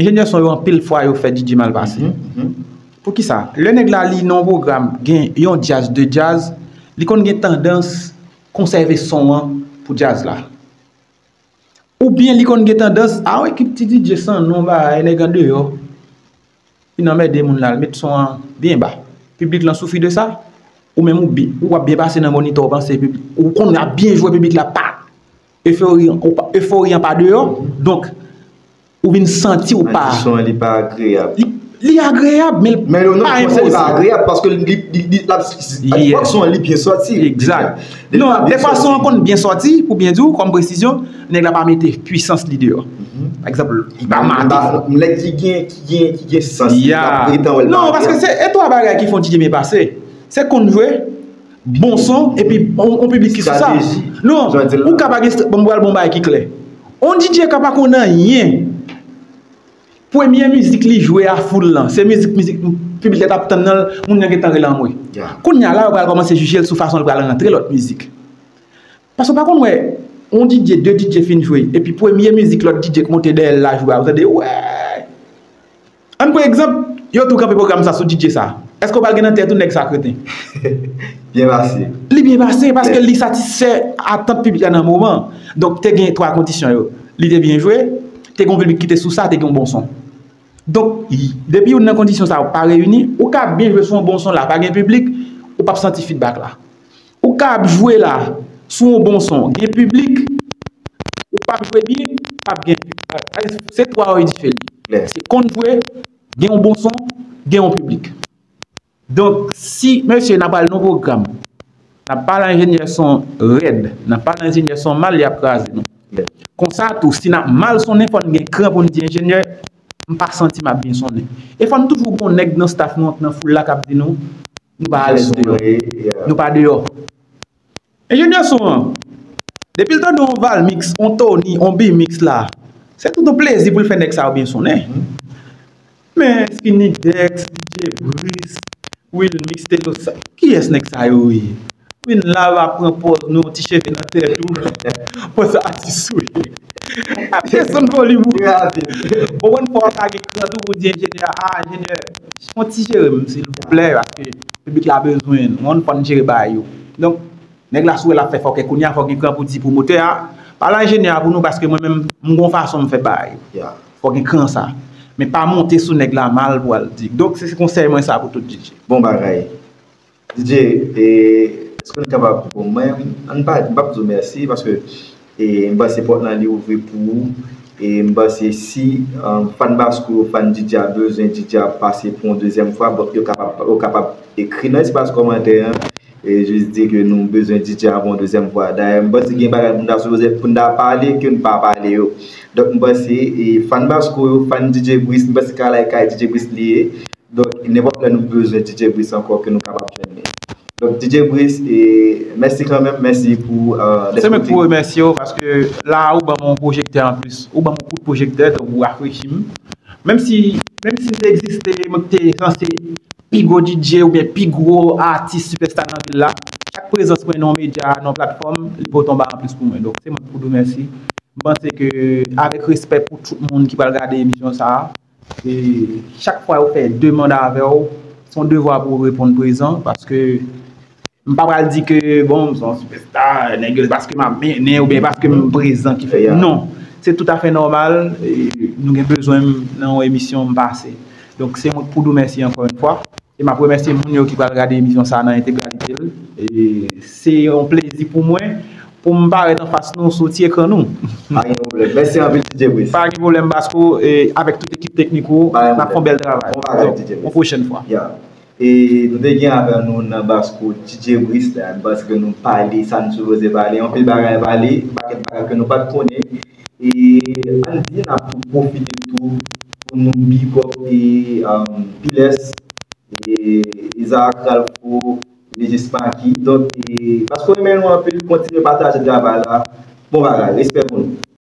Enjenyè son yo, anpil fwa, yo fè D J mal pase. Poukisa? Lè nèg la li nan yon pwogram, gen yon djaz, de djaz, li konn gen tandans konsève son an pou djaz la. Oubyen li konn gen tandans, a, yon ekip ti D J san non, bagay, nèg andeyò. Vin anmède moun la, l met son an byen ba. Piblik lan soufri de sa. Ou menm ou bi-, ou ap byen pase nan monitò, ou panse piblik, ou konn ap byen jwe, piblik la pa efori, ou pa, efori an pa deyò. Donk, ou vin santi ou pa. Son an li pa agreyab. Li, li agreyab, men li pa enpozan. Li pa agreyab paske li, li, li, li, fòk son an li byen sòti. Egzak. Non, defwa son an konn byen sòti, pou byen di w, kòm presizyon, nèg la pa mete pwisans li deyò. Pa egzanp, li pa mate. Nèg ki gen, ki gen, ki gen sans, li ap gentan wè l pa byen. Non, paske se e twa bagay ki fè yon D J byen pase. Se konn jwe, bon son, epi yon, yon piblik ki sou sa. Non, ou ka pa gen, bon, m pral bon bagay ki klè. Yon D J ka pa konn anyen. Premye mizik li jwe a foul lan, se mizik, mizik piblik la t ap tann nan, moun nan gentan rele anmwe. Kounye a la, yo pral kòmanse jije l sou fason l pral rantre lòt mizik. Paske w pa konn wè, yon D J, de D J fin jwe, epi premye mizik lòt D J k monte dèyè l la jwe a, ou tande, wè! Ann pran egzanp, yo tou kanpe pwogram sa sou D J sa. Èske w pral gen nan tèt ou nèg sa kreten? Byen pase. Li byen pase paske li satisfè atant piblik la nan moman. Donk, te gen twa kondisyon yo. Li te byen jwe, te gen yon piblik ki te sou sa, te gen yon bon son. Donk, depi youn nan kondisyon sa yo pa reyini, ou ka byen jwe sou yon bon son la, pa gen piblik, ou p ap santi feedback la. Ou ka ap jwe la, sou yon bon son, gen piblik, ou p ap jwe byen, p ap gen piblik. Se twa yo dife li. Se konn jwe, gen yon bon son, gen yon piblik. Donk, si, mesye, n ap pral nan pwogram, n ap pale a enjenyè son rèd, n ap pale a enjenyè son mal, y ap kraze nou. Konsa tou, si n ap mal sonnen, fò n gen kran pou n di enjenyè, m pa santi m ap byen sonnen. E fò n toujou gon nèg nan staff nou, nan foul la k ap di nou, nou pa alèz deyò. Nou pa deyò. Enjenyè son an, depi l tande yon Valmix, yon Tony, yon B-Mix la, se tout yon plezi pou l fè nèg sa yo byen sonnen. Men Skinny Dex, D J Brice, Wilmix, Telo, sa, kiyès nèg sa yo ye? Vin la, va pran pòz nou, yon ti cheve nan tèt ou. Pòz atis ou ye. Ap desann volim ou. Ou konn fò w ka gen kran tou pou di enjenyè a, a, enjenyè, fè yon ti jere m, silvouplè, paske piblik la bezwen nou. Ou konn fò n jere bagay yo. Donk, nèg la sou wè l ap fè fòkè kounye a, fò w gen kran pou di pwomotè a, Pale a enjenyè a pou nou, paske mwen menm, m gon fason m fè bagay yo. Yeah. Fòk gen kran sa. Men pa monte sou nèg la mal pou al di. Donk, se se konsèy mwen sa pou tout D J. Bon bagay. D J, e, èske nou kapab, bon, mwen, ann pa, m p ap di w mèsi, paske e, m panse pòt lan li ouvri pou ou. E m panse si um, fan Basco yo, fan D J a bezwen D J a pase pou yon dezyèm fwa, bon, yo kapab, yo kapab ekri nan espas kòmantè an. E jis di ke nou bezwen D J a pou yon dezyèm fwa. Dayè, m panse gen bagay pou n ta sipoze, pou n ta pale, ke n pa pale yo. Donk, m panse, e, fan Basco yo, fan D J Brice, m panse kay la e kay D J Brice li ye. Donk, nenpòt lè nou bezwen D J Brice ankò, ke nou kapab jwenn li. Donk, D J Brice, e, mèsi kanmenm, mèsi pou. Se mwen ki pou remèsye w, paske la, ou ban m yon pwojektè anplis. Ou ban m yon kout pwojektè, donk ou rafrechi m. Menm si, menm si m te egziste, mwen te sanse pi gwo D J oubyen pi gwo atis sipèsta nan vil la, chak prezans mwen nan yon medya, nan yon platfòm, li pote yon bagay anplis pou mwen. Donk, se mwen ki pou di w mèsi. M panse ke, avèk respè pou tout moun ki pral gade emisyon sa a, e chak fwa yo fè demann avè w, se yon devwa pou w reponn prezan, paske m pa pral di ke, bon, m se yon sipèsta, nèg yo, paske m ap mennen oubyen paske m prezan ki fè. Non, se toutafè nòmal, e nou gen bezwen m nan yon emisyon m pase. Donk, se mwen ki pou di w mèsi ankò yon fwa. E m ap remèsye moun yo ki pral gade emisyon sa a nan entegralite l. E se yon plezi pou mwen pou m parèt anfas nou sou ti ekran nou. Pa gen pwoblèm. Mèsi anpil, D J Brice. Pa gen pwoblèm, Basco, e avèk tout ekip teknik ou, n ap fè yon bèl travay. Donk, yon pwochèn fwa. E nou te gen avè nou nan Basco D J Brice la, m panse ke nou pale sa n sipoze pale, anpil bagay pale, pakèt bagay ke nou pa t konnen. E ann di n ap pwofite tou pou nou big up e um, Piles, e Isaac Ralpho, Legis Maki. Donk, e, paske w renmen nou anpil, kontinye pataje travay la. Bon bagay, respè pou nou.